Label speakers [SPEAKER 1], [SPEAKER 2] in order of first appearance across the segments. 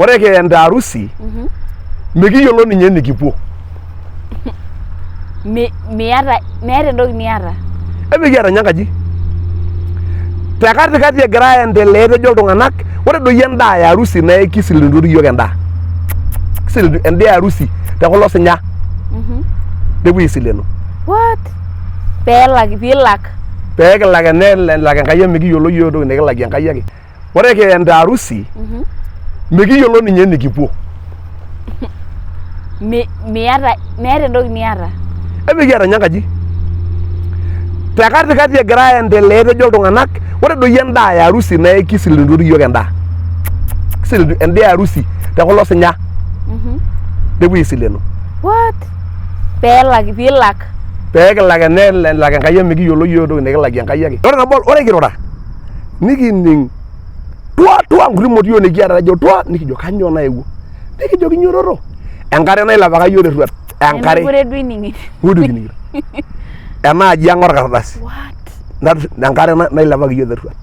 [SPEAKER 1] Ore kienda harusi mikiyiolo ninye enikipuo.
[SPEAKER 2] Miata, meeta entoki niata.
[SPEAKER 1] Emikiata ninye enkaji. Te katikati egira aendelea etejo iltung'anak ore doi endaa e harusi naa ekisilenore iyiook endaa. Kisilenu endaa e harusi te kulo sinya. Nepuoi aisilenu.
[SPEAKER 2] What? Peelak, piilak.
[SPEAKER 1] Pee kilak enelak Enkai amu mikiyiolo iyiook entoki nikilakie Enkai ake. Ore kienda harusi mikiyiolo ninye enikipuo.
[SPEAKER 2] Miata, meeta entoki niata.
[SPEAKER 1] Emikiata ninye enkaji. Te katikati egira aendelea etejo iltung'anak ore doi endaa e harusi naa ekisilenore iyiook endaa. Kisilenu endaa e harusi te kulo sinya. Nepuoi aisilenu.
[SPEAKER 2] What? Peelak, piilak.
[SPEAKER 1] Pee kilak enelak Enkai amu mikiyiolo iyiook entoki nikilakie Enkai ake. Ore nabo ore kirura nikining tua tua nkuti motiok nikiata ejo tua nikijo kanyoo nayewuo nikijo kinyototo enkare nailepaka iyiook terruat enkare
[SPEAKER 2] Nemekure duo ining'ito.
[SPEAKER 1] Ng'udu kining'ito enaaji ang orkardasi
[SPEAKER 2] What?
[SPEAKER 1] Enkare nailepaki iyiook terruat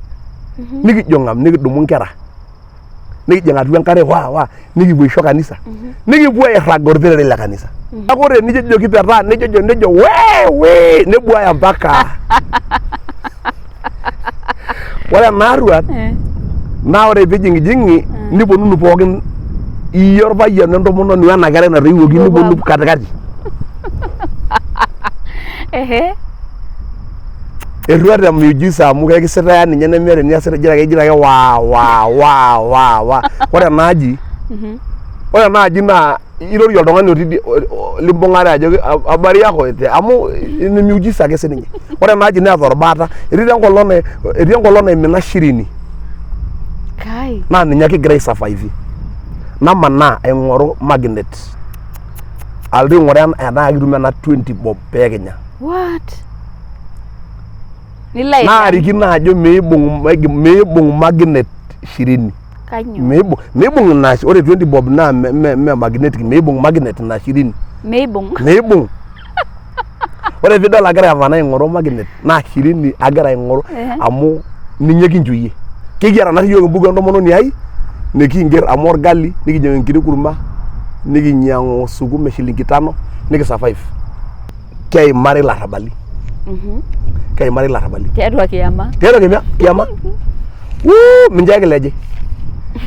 [SPEAKER 1] nikijo ng'am nikidumu inkera nikijing atua enkare waa waa nikipuo aisho kanisa nikipuo airrag orperere le kanisa neeku ore nijojo kipetaa nejojo nejo wee wee nebuaya mpaka ore ena arruat naa ore pijing'ijing'i niponunu pookin iyie orpayian wentomononi wena kerai natoiwuoki niponunu katikati.
[SPEAKER 2] Ehe.
[SPEAKER 1] Erruat e miujiza amu kekisitaya ninye nemeeta eniasita ijito ake ijito ake waa waa waa waa waa. Ore ena aji ore ena aji naa irorie oltung'ani otii idie limbung'are ajoki habari yako amu ene miujiza ake sininye. Ore ena aji neeta orbaata etii taa enkolong etii enkolong naimina shirini
[SPEAKER 2] Kai.
[SPEAKER 1] naa ninye kigira ai survive. Namanaa aing'oru magnet alotu aing'uraa enaa kitum ena 20 bob pee kinya.
[SPEAKER 2] What? Nilo aitayu.
[SPEAKER 1] Naarikino ajo meibung meibung magnet shirini.
[SPEAKER 2] Kanyoo?
[SPEAKER 1] Meibung meibung ina ore 20 bob naa me, me, me magnetic meibung magnet ina shirini.
[SPEAKER 2] Meibung.
[SPEAKER 1] Meibung. Ore piidol agira amanaa aing'oru magnet naa shirini agira aing'oru amu ninye kinchuyie. Kikiata naarri iyiook embuku entomononi ai nikiinger amu orgali nikinyiang'u enkiti kurma nikinyiang'u sukuma e shilingi tano niki survive. Keimari ilarrabali. Keimari ilarrabali.
[SPEAKER 2] Tiatua kiama.
[SPEAKER 1] Tiatua kiama kiama. Wuu mincho ekileji.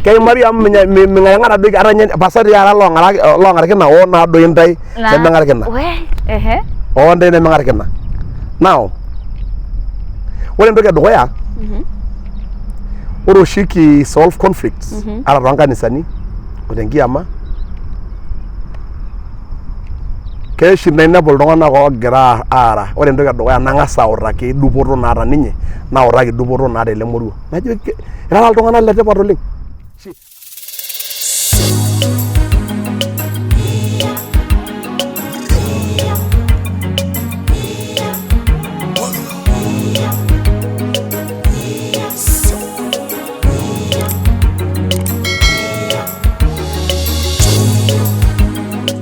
[SPEAKER 1] Keimari amu ming'aring'ara doi ata ninye pasa dii ara loong'arakina oo naa doi intae nemeng'arakina.
[SPEAKER 2] We, ehe.
[SPEAKER 1] Oo ntae nemeng'arakina. Now, ore entoki edukuya ore oshi ki solve conflicts ata toonkanisani o tenkiama keya oshi nainepu iltung'anak oogira aara ore entoki edukuya nang'as autaki dupoto naata ninye nautaki dupoto naata ele moruo najoki irara iltung'anak letipat oleng.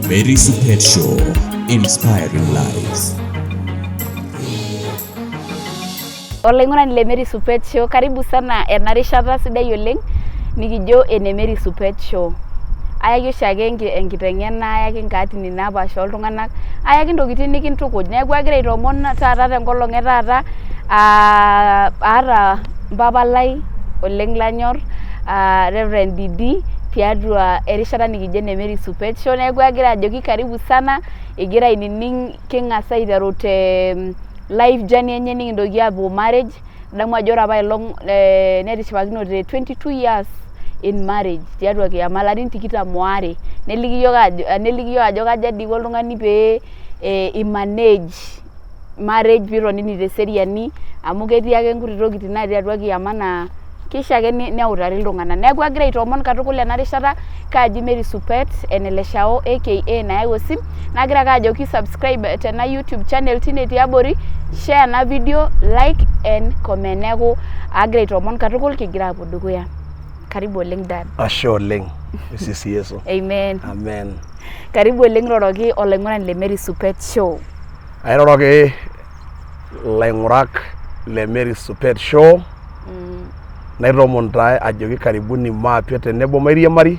[SPEAKER 3] Mary Supet Show, inspiring lives.
[SPEAKER 2] Olaing'urani le Mary Supet Show, karibu sana ena rishata sidai oleng nikijo ene Mary Supet Show. Ayaki oshiake enkiteng'ena, ayaki nkaatini napaasha oltung'anak, ayaki ntokitin nikintukuj. Neeku agira aitoomon taata tenkolong e taata aata mpapa lai oleng lanyorr Reverend Didi tiatua erishata nikijo ene Mary Supet Show. Neeku agira ajoki karibu sana igira ainining king'as aiteru te life journey enye nikintoki aapuo marriage. Adamu ajo ore apaelong netishipakinote 22 years in marriage tiatua kiama ilarin tikitam waare. Neliki iyiok ajo, neliki iyiok ajo kaja dii iko oltung'ani pee i manage marriage piitonini teseriani amu ketii ake nkuti tokitin natii atua kiama naa kishaa ake neutari iltung'anak. Neeku agira aitoomon katukul ena rishata kaaji Mary Supet ene Leshao aka Nayau Osim nagira ake ajoki subscribe tena YouTube channel tine tiabori, share ena video, like and comment. Neeku agira aitoomon katukul kigira aapuo dukuya. Karibu oleng dad.
[SPEAKER 1] Ashe oleng Misisi Yesu.
[SPEAKER 2] Amen.
[SPEAKER 1] Amen.
[SPEAKER 2] Karibu oleng roroki olaing'urani le Mary Supet Show.
[SPEAKER 1] Airoroki ilaing'urak le Mary Supet Show. Naitoomon ntae ajoki karibuni maape tenebo mairiamari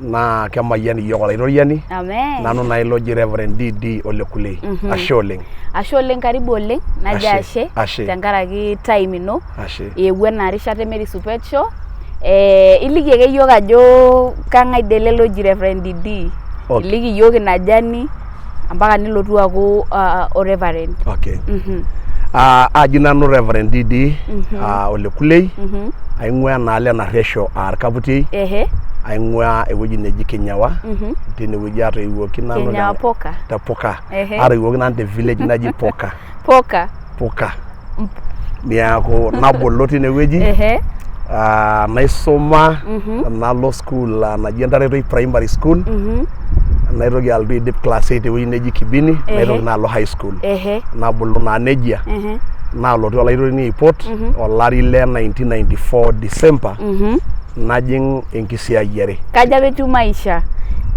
[SPEAKER 1] naa kemayian iyiook Olaitoriani.
[SPEAKER 2] Amen.
[SPEAKER 1] Nanu naa ilo oji Reverend DD Ole Kulei. Ashe oleng.
[SPEAKER 2] Ashe oleng, karibu oleng. Najo
[SPEAKER 1] Ashe,
[SPEAKER 2] ashe
[SPEAKER 1] ashe.
[SPEAKER 2] tenkaraki time ino.
[SPEAKER 1] Ashe.
[SPEAKER 2] Eewuo ena rishata e Mary Supet Show. Iliki ake iyiook ajo kang'ae dii ele loji Reverend DD.
[SPEAKER 1] Okay.
[SPEAKER 2] Iliki iyiook ina journey mpaka nilotu aaku o reverend.
[SPEAKER 1] Okay. Aji nanu Reverend DD Ole Kulei. Aing'uaa enaalo e Narresho aa Orkaputiei. Aing'uaa ewueji neji Kinyawa. Tine wueji atoiwuoki nanu.
[SPEAKER 2] Kinyawa Poka.
[SPEAKER 1] Te Poka. Atoiwuoki nanu te village naji Poka.
[SPEAKER 2] Poka.
[SPEAKER 1] Poka. Niaku nabulu tine wueji. Naisuma nalo school naji Entaretoi Primary School. Naitoki alotu aidip class 8 tewueji neji Kibini. Naitoki naa alo high school. Nabulu naa nejia. Naalotu Olaitoriani aipot olari le 1994 December. Najing enkisiayiare.
[SPEAKER 2] Kaja apa etiu maisha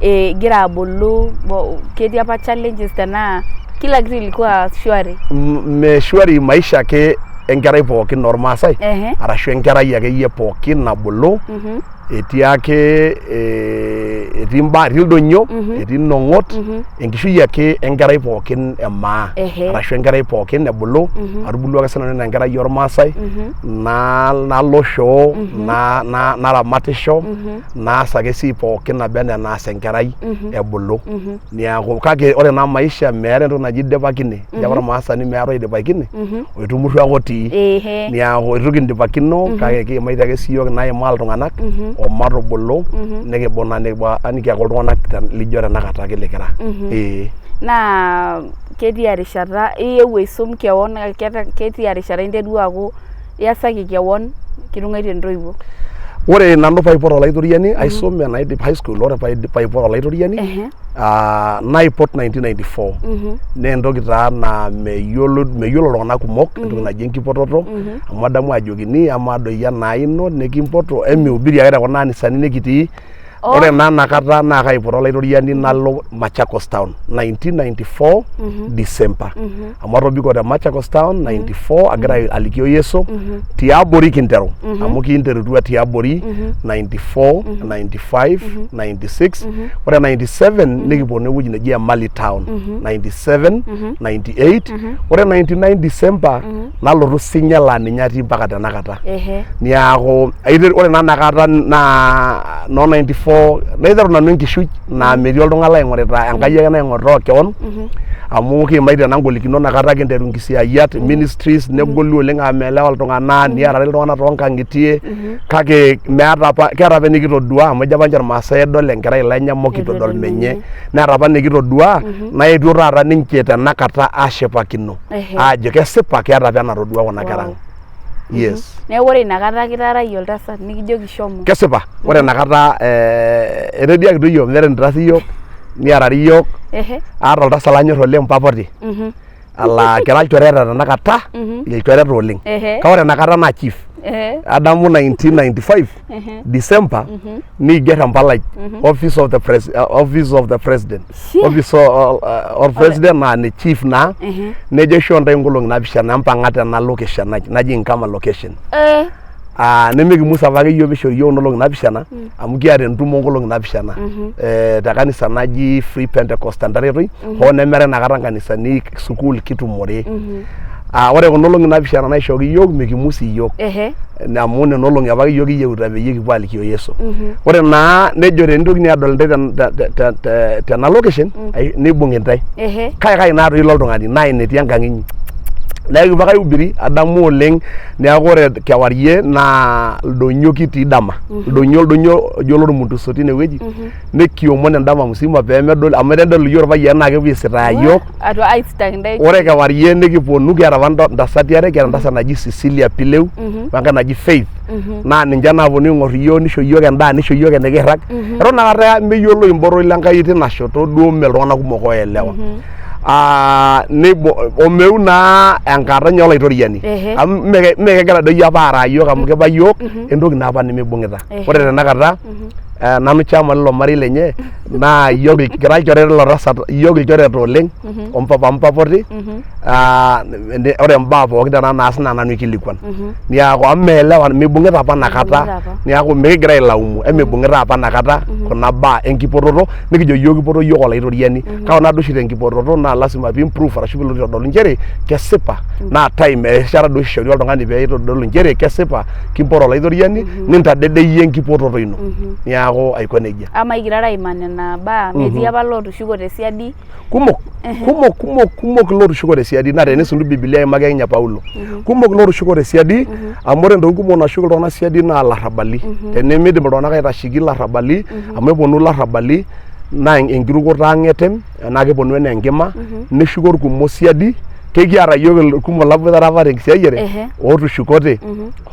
[SPEAKER 2] igira abulu, ketii apa challenges tenaa kila kitu ilikuwa shwari?
[SPEAKER 1] Mee shwari maisha ake enkerai pookin ormaasai arashu enkerai akeyie pookin nabulu etii ake etii imbaa, etii ildonyio, etii inong'ot, enkishui ake enkerai pookin e maa arashu enkerai pookin ebulu. Atubulua ake sinanu enaa enkerai ormaasai nalo shoo, naramatisho, naas ake esiai pookin naba enaa enaas enkerai ebulu. Niaku kake ore ena maisha meeta entoki naji idipakine. Ejo apa ormaasani meeta oidipakine oitumurua ake otii. Niaku eitu kindipakino kake kiimaitie ake siyiok naimaa iltung'anak omatubulu nikibung naa nikiaku iltung'anak lijo tenakata ake likira. Ee.
[SPEAKER 2] Naa ketia rishata iyewuo aisum kewon, ketia rishata interua aaku iyasaki kewon kitung'aitie intoiwuo?
[SPEAKER 1] Ore nanu paipot Olaitoriani aisume naidip high school, ore paipot Olaitoriani naipot 1994. Naa entoki taa naa meyiolo iltung'anak kumok entoki naji enkipototo amu adamu ajokini amaa doi enaa ino nikimpoto emiubiri ake te kuna anisani nikitii. Ore naa inakata naa kaipoto Olaitoriani nalo Machakos town 1994 December. Amu atobiko te Machakos town 94 agira alikio Yesu tiabori kinteru amu kinterutua tiabori 94, 95, 96. Ore 97 nikiponu ewueji neji Emali town 97, 98. Ore 99 December nalotu Sinya laa ninye atii mpaka tenakata. Niaku ore naa inakata naa noo 94 naiteru nanu enkishui naa metii oltung'ani laing'orita, Enkai ake naing'orita o kewon amu kiimaitie naa ngolikinot inakata kinteru nkisiayiat ministries negolu oleng amu meelewa iltung'anak niarari iltung'anak toonkang'itie kake meeta apa keeta apa enikitodua amu ejo apa ninche irmaasai edol enkerai ilanya mokito edol menye neeta apa enikitodua naetuo taata ninche tenakata ashipakino aajo kesipa keeta apa enatodua kuna kera ang. Yes.
[SPEAKER 2] Neeku ore inakata kitaarayie oltasat nikijoki shomo.
[SPEAKER 1] Kesipa ore inakata etediakita iyiook meeta enitaasa iyiook niarari iyiook aata oltasat lanyorr oleng Papoti laa kira ilchoreta tenakata ilchoreta oleng kake ore inakata naa chief. Adamu 1995 December niigerr empalai office of the pres office of the president office of president naa ene chief naa nejo aishoo intae inkolong'i naapishana empang'a tena location naji Nkama location. Nemikimus apake iyiook pishori iyiook kuna olong'i naapishana amu kiata entumo onkolong'i naapishana te kanisa naji Free Pentecost Tentaretoi hoo nemera inakata nkanisani sukuul kitumore. Ore kuna olong'i naapishana naishooki iyiook mikimus iyiook amu nena olong'i apake iyiook kiyieuta peyie kipuo alikio Yesu. Ore naa nejo tenitokini aadol intae tena location neibung'i intae. Kai kai naa toi ilo oltung'ani naa ine etii enkang inyi. Neeku kipuo ake aihubiri adamu oleng neeku ore kewarie naa ildonyio kitii dama. Ildonyio oldonyio ojo lormuntuso tine wueji nikiomon endama musima pee medol amu tenedol iyiook irpayiani naa kepuo aisitaaya iyiook.
[SPEAKER 2] Atua aisitaki intae.
[SPEAKER 1] Ore kewarie nikiponu kiata apa ntasati are, kiata entasat naji Cecilia Pileu wenkae naji Faith naa ninche naaponu aing'or iyiook nisho iyiook endaa nisho iyiook enikirrag. Eton inakata meyioloi mboroi le Nkai tina shoto duo mee iltung'anak kumok oelewa. Omeu naa enkata ninye olaitoriani amu mee kegira doi apa aaraa iyiook amu kiba iyiook entoki naa apa nemibung'ita. Ore tenakata. Nanu chairman lilo marei lenye naa iyiok kira ilchoreta lilo tasat, iyiok ilchoreta oleng ompapa mpapoti. Ah, ore imbaa pookin tenakata naas naa nanu aikilikuan. Niaku amu meelewa, mibung'ita apa inakata,
[SPEAKER 2] Mibung'ita apa.
[SPEAKER 1] niaku mikigira ailaumu, emibung'ita apa inakata kuna baa enkipototo, nikijo iyiok kipoto iyiok olaitoriani. Kake ore naduo oshi tenkipototo naa lazima pee improve arashu piilotu aitodolu nchere kesipa naa time erishata duo oshi ishori oltung'ani pee eitodolu nchere kesipa kimpoto olaitoriani nintadedeyie enkipototo ino. Niaku aiko nejia.
[SPEAKER 2] Amaa igirara aimaa nena baa, metii apa lootushukote siadi?
[SPEAKER 1] Kumok, kumok, kumok, kumok ilootushukote siadi naa tenisundu Biblia eimaki ake ninye Paulo. Kumok ilootushukote siadi amu ore intokitin kumok naashuk iltung'anak siadi naa ilarrabali. Tenemidim iltung'anak aitasheki ilarrabali amu eponu ilarrabali naa enkirukoto ang etem naa keponu enaa enkima neshuko irkumok siadi. Kekiata iyiook irkumok laboitare apa tenkisiayiare ootushukote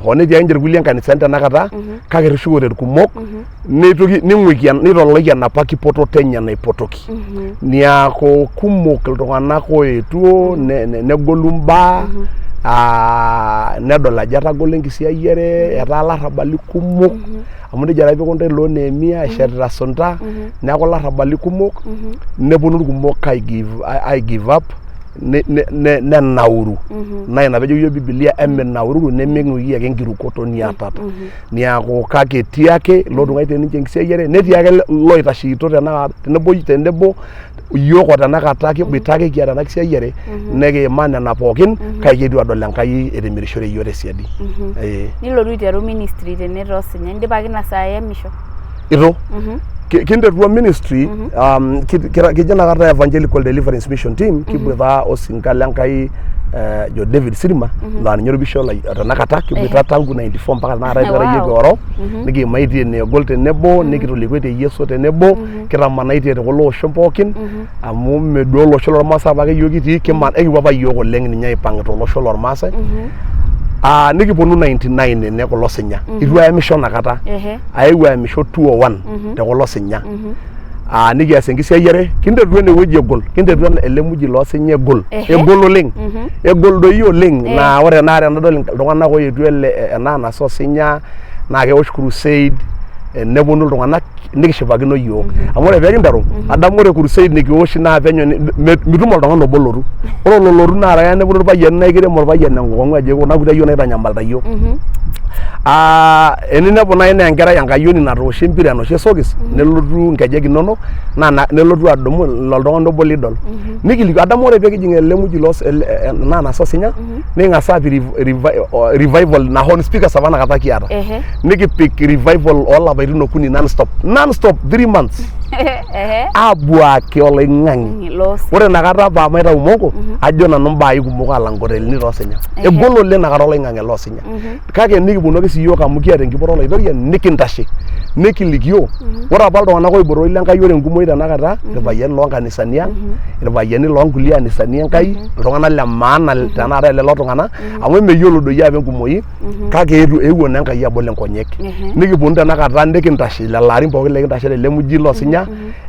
[SPEAKER 1] hoo netii ake ninche irkulie inkanisani tenakata kake etushukote irkumok neitoki ning'uiki neitoloiki enapa kipototo enye naipotoki. Niaku kumok iltung'anak oetuo negolu imbaa nedol ajo etagolo enkisiayiare etaa ilarrabali kumok amu nejia taa apa ikunitae loo Nehemia eshetita isunta neeku ilarrabali kumok neponu irkumok ai give up nenauru. Naa ina peejo iyiook Bibilia eminaururu neming'uiki ake enkirukoto niatata. Niaku kake etii ake ilootung'uaitie ninche enkisiayiare netii ake loitashekito tenakata tenebo tenebo iyiook o tenakata kiboita ake kiata ena kisiayiare nikiimaa nena pookin kake kietuo adol Enkai etimirishore iyiook tesiadi. Ee.
[SPEAKER 2] Nilotu aiteru ministry tene toosinya, indipa ake ina saa aemisho?
[SPEAKER 1] Itu. Kinterua ministry kijo inakata Evangelical Deliverance Mission Team kiboita osinka le Nkai ojo David Sirima laa ninye orbishop lai tenakata kiboita tangu 94 mpaka tenakata egira iyiook kioro nikiimaitie enegol tenebo nikitolikoitie Yesu tenebo kitamanaitie te kulo oshon pookin amu mme duo olosho lormaasai apake iyiook kitii ekipuo apa iyiook oleng ninye aipang tolosho lormaasai. Nikiponu 99 ene kulo sinya itu aemisho inakata. Aewuo aemisho 201 te kulo sinya. Nikias enkisiayiare kinterutua enewueji egol kinterutua ele muji loo sinya egol egol oleng egol doi oleng naa ore tenakata tenadol iltung'anak oetuo ele ena anasa osinya naa kewosh crusade neponu iltung'anak nikishipakino iyiook amu ore pee kinteru adamu ore crusade nikiwosh naa penyo mitum oltung'ani obo olotu ore ololotu naa keya neponu irpayiani naa ekirem orpayian enkong'u ajoki kuna kuti ayiok naitanyamalita iyiook. Eninepu naaji naa enkerai enkayioni natoosho empira enoshi esokis nelotu nkejek inonok naa nelotu adumu ilo oltung'ani obo lidol. Nikiliki adamu ore pee kijing ele muji loo ena anasa osinya niking'as aapik revival naa horn speakers apa inakata kiata. Nikipik revival oolapaitin okuni non stop, non stop 3 months aabuaki oloing'ang'e. Ore inakata paa maitau mongo ajo nanu imbaai kumok alang nkotelini toosinya. Egol oleng inakata oloing'ang'e loosinya. Kake nikiponu ake sii iyiook amu kiata enkipoto olaitoriani nikintashe nikilikio ore apa iltung'anak oibotoroi le Nkai ore enkumoi tenakata irpayiani loonkanisani ang irpayiani loonkulie anisani Enkai iltung'anak le maana tenakata lelo tung'anak amu emeyiolo doi apa enkumoi kake eewuo naa Enkai abol inkonyek nikiponu tenakata nikintashe lelo arin pookin likintashe tele muji losinya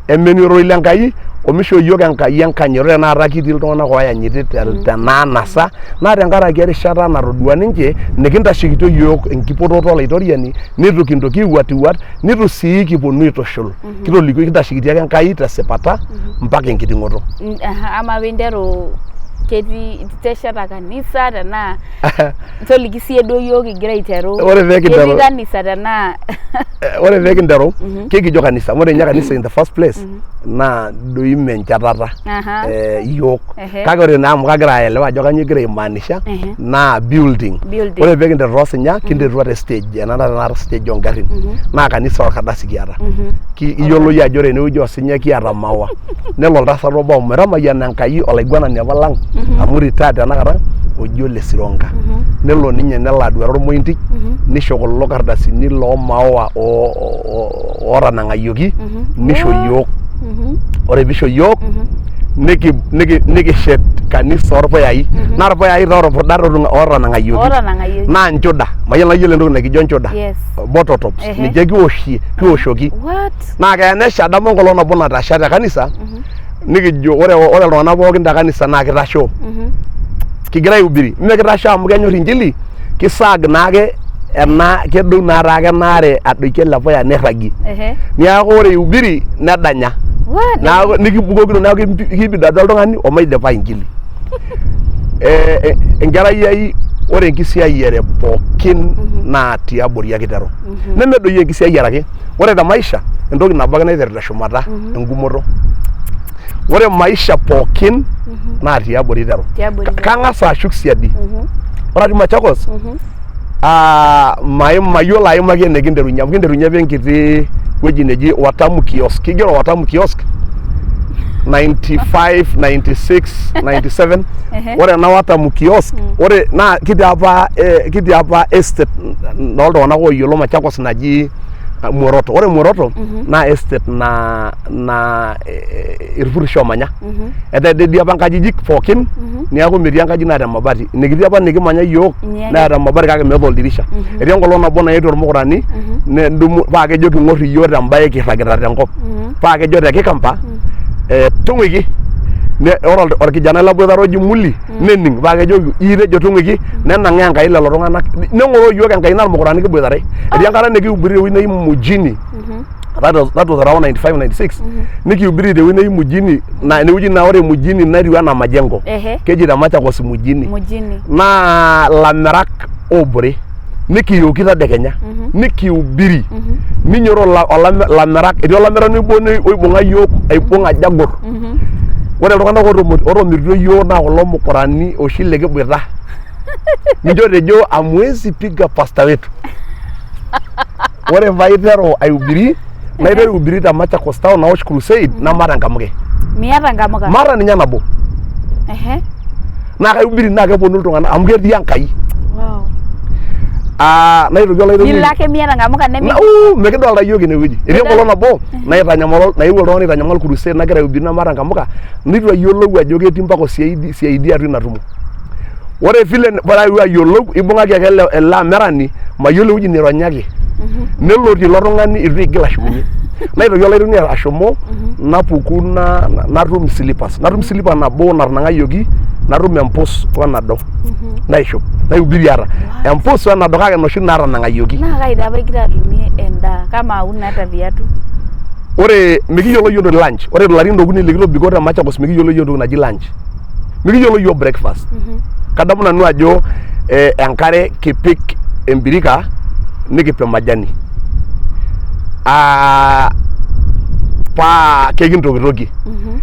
[SPEAKER 1] emeni ororei le Nkai omishoo iyiook Enkai enkanyit. Ore tenakata kitii iltung'anak ooyanyiti tena anasa naa tenkaraki erishata natodua ninche nikintashekito iyiook enkipototo olaitoriani nitu kintoki aiwuatiwuat nitu sii kiponu aitushul. Kitolikio kintashekitia ake Enkai tesipata mpaka enkiting'oto.
[SPEAKER 2] Amaa piinteru ketii itesheta kanisa tenaa toliki siiyie duo iyiook kigira aiteru.
[SPEAKER 1] Ore pee kinteru
[SPEAKER 2] ketii kanisa tenaa
[SPEAKER 1] ore pee kinteru kekijo kanisa amu ore ninye kanisa in the first place naa doi mme enchetata iyiook kake ore naa amu kagira aelewa ajo kainyoo igira aimaanisha naa building. Ore pee kinteru toosinya kinterua te stage ena tenakata stage oongarrin naa kanisa orkardasi kiata. Iyiolo iyie ajo ore enewueji osinya kiata maua nelo oltasat obo ometamayiana Enkai olaiguanani apa lang amu retired tenakata oji Ole Sironka nelo ninye nelo aduare ormointi nisho kulo kardasini loo maua ootanang'ayioki nisho iyiook. Ore piisho iyiook nikishet kanisa orpuyai naa irpuyai taa otupudat ootanang'ayioki
[SPEAKER 2] Ootanang'ayioki.
[SPEAKER 1] naa nchuda mayiolo iyiolo entoki nikijo nchuda
[SPEAKER 2] Yes.
[SPEAKER 1] bottle tops ninche kiwoshie kiwoshoki.
[SPEAKER 2] What?
[SPEAKER 1] Naa keya nesha adamu enkolong nabo natasha te kanisa nikijo ore ore iltung'anak pookin te kanisa naa kitashoo. Kigira aihubiri, mme kitashoo amu kenyor injili, kisaag naake Ena kedou naa taake ena are adoiki ele puya nirragie. Niaku ore ihubiri nedanya. Neaku nikibukokino neaku kibidi atua oltung'ani omaidipa injili. Eh, enkerai ai ore enkisiayiare pookin naa tiabori ake iteru. Neme doi enkisiayiare ake. Ore te maisha entoki nabo ake naiteru teshumata engumoto. Ore maisha pookin naa tiabori iteru.
[SPEAKER 2] Tiabori iteru.
[SPEAKER 1] Kang'as ashuk siadi. Ore atii Machakos ah, mayiolo aimaki enikinterunye amu kinterunye apa enkiti wueji neji Watamu Kiosk. Kigero Watamu Kiosk 95, 96, 97. Ore ena Watamu Kiosk, ore naa kitii apa kitii apa estate nooltung'anak ooyiolo Machakos naji Mworoto. Ore Mworoto naa estate naa naa irpurrisho oomanya. Etededi apa nkajijik pookin niaku metii enkaji naata emabati. Inikitii apa nikimanya iyiook neeta emabati kake meeta oldirisha. Etii enkolong nabo naetuo irmukurani nedumu paa kejo king'or iyiook tembae kirragita tenkop. Paa kejo te Kikamba tung'uiki. Ore orkijanai laboitare oji Muli nening paa kejoki itejo tung'uiki nenang'aa Enkai lelo tung'anak neng'oroo iyiook Enkai naa irmukurani kiboitare. Etii enkata nikiubiri tewueji neji Mujini that was around 95 96 nikihubiri tewueji neji mujini na inewueji naa ore mujini netiu anaa majengo. Keji te Machakos mujini.
[SPEAKER 2] Mujini.
[SPEAKER 1] Naa lamirak oobore nikiyooki tadekenya nikihubiri ninyoro lamirak etii olamirani obo oibung'a iyiook aibung ajo agor. Ore iltung'anak otomitito iyiook naa kulo mukurani oshi likiboita ninche otejo hamwezi piga pasta wetu. Ore paiteru aihubiri naiteru aihubiri te Machakos town naosh crusade namaata enkamuke.
[SPEAKER 2] Miata nkamuka?
[SPEAKER 1] Maata ninye nabo. Naa kaihubiri naa keponu iltung'anak amu ketii Enkai.
[SPEAKER 2] Wow.
[SPEAKER 1] Ah, naitoki olaitoriani.
[SPEAKER 2] Nilo ake miata nkamuka nemi
[SPEAKER 1] Mikidolta iyiook inewueji. Etii enkolong nabo naitanyamala naewuo oltung'ani aitanyamal crusade nagira aihubiri namaata nkamuka neitu ayiolou ajo ketii mpaka OCID CID atua ina tumo. Ore vile paayewuo ayiolou ibung'aki ake ele amerani mayiolo ewueji nironyaki nelotie ilo tung'ani eitu eigil ashukunye. Naitoki olaitoriani ashomo napuku natum slippers natum slipper nabo natanang'ayioki natum empus wenado naishop naihubiri ata empus wenado kake inoshi naatanang'ayioki.
[SPEAKER 2] Naa kai dii apa igira atumie endaa kamaa aun ata viatu?
[SPEAKER 1] Ore mikiyiolo iyiook entoki lunch ore ilarin okuni likitobiko te Machakos mikiyiolo iyiook entoki naji lunch. Mikiyiolo iyiook breakfast. Kadamu nanu ajo enkare kipik embirika nikipik majani. Paa kekintokitokie.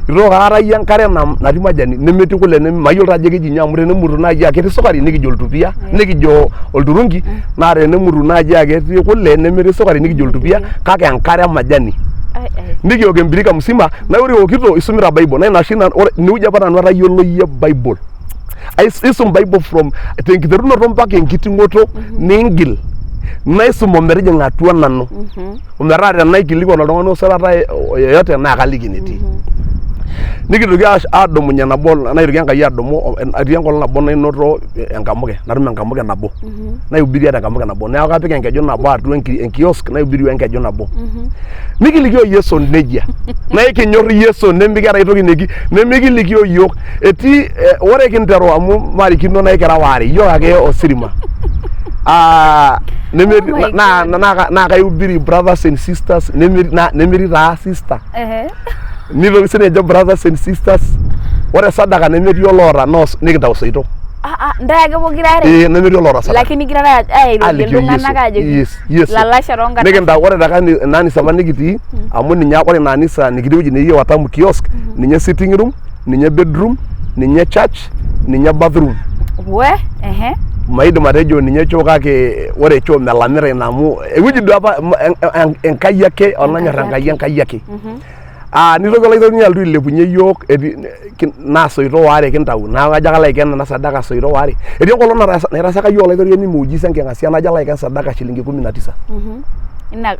[SPEAKER 1] Itu aikata iyie enkare natii majani nemetii kule mayiolo taa ajo keji nyoo amu tenemutu naaji aa ketii sukari nikijo oltupia nikijo olturungi naa tenemutu naaji aa ketii kule nemetii sukari nikijo oltupia kake enkare e majani. Nikiok embirika musima naa ore iokito isumita bible naa ina oshi ore inewueji apa nanu atayioloyie bible. Isum bible from tenkiterunoto mpaka enkiting'oto niingil naisum ometijing'a atua nanu ometaa tenaikilikuan oltung'ani osorata yeyote naa kaliki enetii. Nikitoki adumunye nabo naitoki Enkai adumu etii enkolong nabo nainoto enkamuke natum enkamuke nabo naihubiri ata enkamuke nabo neeku kapik enkeju nabo atua enkiosk naihubiri wenkeju nabo. Nikilikio Yesu nejia naa ekinyor Yesu nemikiata aitoki nemikilikio iyiook etii ore kinteru amu marikino naa ekira waare iyiook ake osirima. Nemetii
[SPEAKER 2] Oh my
[SPEAKER 1] naa
[SPEAKER 2] God.
[SPEAKER 1] naa kaihubiri brothers and sisters nemetii taa sister. Nitoki sii ninche brothers and sisters ore sadaka nemetii oloota nikintau isoitok.
[SPEAKER 2] Ah, ah, ntae ake pokira are?
[SPEAKER 1] Ee nemetii oloota sadaka.
[SPEAKER 2] Lakini igirara airorie
[SPEAKER 1] Alikio
[SPEAKER 2] iltung'anak ajoki
[SPEAKER 1] Yes, Yesu.
[SPEAKER 2] lalashe toonkarn.
[SPEAKER 1] Nikintau ore te ina anisa apa nikitii amu ninye ore ina anisa nikitii ewueji neji Watamu kiosk ninye sitting room, ninye bedroom, ninye church, ninye bathroom.
[SPEAKER 2] We, ehe.
[SPEAKER 1] Maidim atejo ninye choo kake ore choo melamita ina amu ewueji duo apa Enkai ake olonyor Enkai Enkai ake. Ah, nitoki olaitoriani alotu ailepunye iyiook naa soito waare kintau neeku kajo ake alo aiken ena sadaka soito waare. Etii enkolong naitasaka iyiook olaitoriani muujiza enking'asia najo alo aiken sadaka shilingi kumi na tisa.
[SPEAKER 2] Ina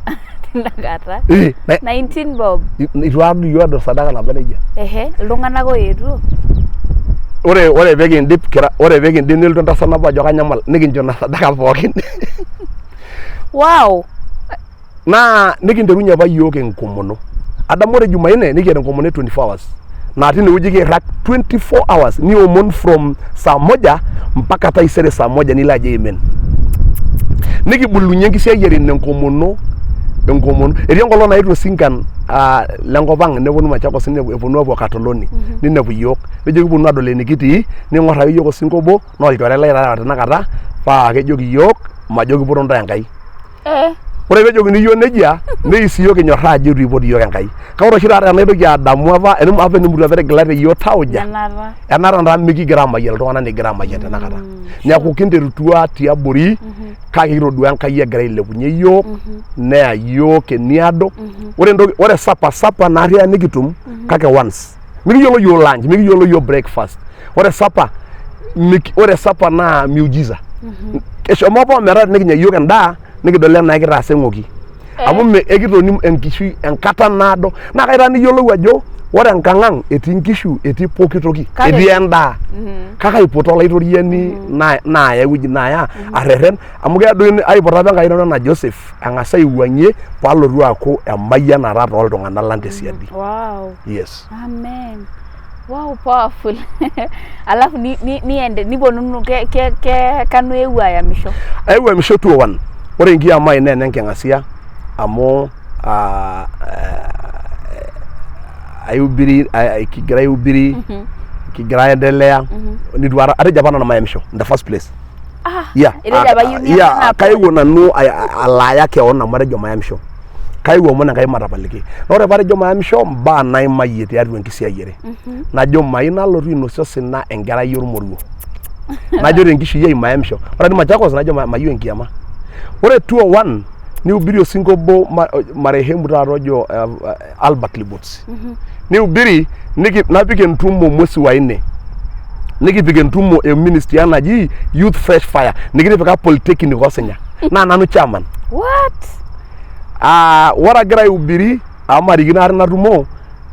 [SPEAKER 2] tina kata.
[SPEAKER 1] Ee,
[SPEAKER 2] 19 bob.
[SPEAKER 1] Eitu aikata iyiook edol sadaka naba nejia.
[SPEAKER 2] Ehe, iltung'anak oetuo.
[SPEAKER 1] Ore pee kindip kira ore pee kindip nelotu entasat nabo ajo kanyamal nikincho ina sadaka pookin.
[SPEAKER 2] Wow.
[SPEAKER 1] Naa nikinterunye apa iyiook enkomono. Adamu ore Jumanne nikiata enkomono e 24 hours. Naa tine wueji kiirrag 24 hours niomon from saa moja mpaka taisere saa moja nilo ajo amen. Nikibulunye enkisiayiare ino enkomono enkomono. Etii enkolong naetuo isinkan ah, lenkop ang neponu Machakos eponu apuo Katoloni ninepu iyiook nejo kiponu adol enikitii ning'or ake iyiook osinka obo naa olchore lai taata tenakata paa kejoki iyiook majo kipoto intae Enkai.
[SPEAKER 2] Eh.
[SPEAKER 1] Ore peejokini iyiook nejia neis iyiook kinyorraa ajo eitu eipot iyiook Enkai. Kake ore oshi taata tenaitoki adamu apa apa enimutu apa etigilate iyiook tauja
[SPEAKER 2] Enata.
[SPEAKER 1] ena taata mikigira aamayian iltung'anak nikigira aamayian tenakata. Neeku kinterutua tiabori kake kitodua Enkai egira ailepunye iyiook neya iyiook eniado. Ore entoki ore sapa sapa naarri eya nikitum kake once. Mikiyiolo iyiook lunch, mikiyiolo iyiook breakfast. Ore sapa ore sapa naa miujiza. Eshomo apa ometaa tenikinya iyiook endaa nikidol enaa kitaasa eng'oki. Amu ekitoni enkishui enkata naado. Naa kaitaa niyiolou ajo ore enkang ang etii inkishu etii pooki toki etii endaa. Kake aipoto olaitoriani naaya ewueji naaya arrerren amu keya doi aipoto apa Enkai nanu anaa Joseph ang'as aiwuang'ie paalotu aaku emayianata tooltung'anak lang tesiadi.
[SPEAKER 2] Wow.
[SPEAKER 1] Yes.
[SPEAKER 2] Amen. Wow, powerful. Alafu ni, ni, niende niponunu ke, ke, ke kanu eewuo ayamisho?
[SPEAKER 1] Aewuo ayamisho 201. Ore enkiama ai naa enenking'asia amu ah, eh, aihubiri kigira aihubiri kigira aendelea nitu ara atejo apa nanu mayamisho in the first place.
[SPEAKER 2] Ah,
[SPEAKER 1] Yeah,
[SPEAKER 2] itejo apa iyieu niaku
[SPEAKER 1] yeah,
[SPEAKER 2] nabo.
[SPEAKER 1] kaewuo nanu alaaya kewon amu atejo mayamisho. Kaewuo aomon Enkai matapaliki. Naa ore patejo mayamisho imbaa naimayie tiatua enkisiayiare. Najo mayieu nalotu ainosie osina enkerai ormoruo. Najo tenkishui ai mayamisho. Ore atii Machakos najo mayieu enkiama. Ore 201 nihubiri osinka obo marehemu taata ojo Albert Libotsi. Nihubiri napik entumo mwezi wa nne. Nikipik entumo e ministry ang naji Youth Fresh Fire. Nikitipika Polytechnic Osinya. Naa nanu chairman.
[SPEAKER 2] What?
[SPEAKER 1] Ah, ore agira aihubiri amu marikino aikata ina tumo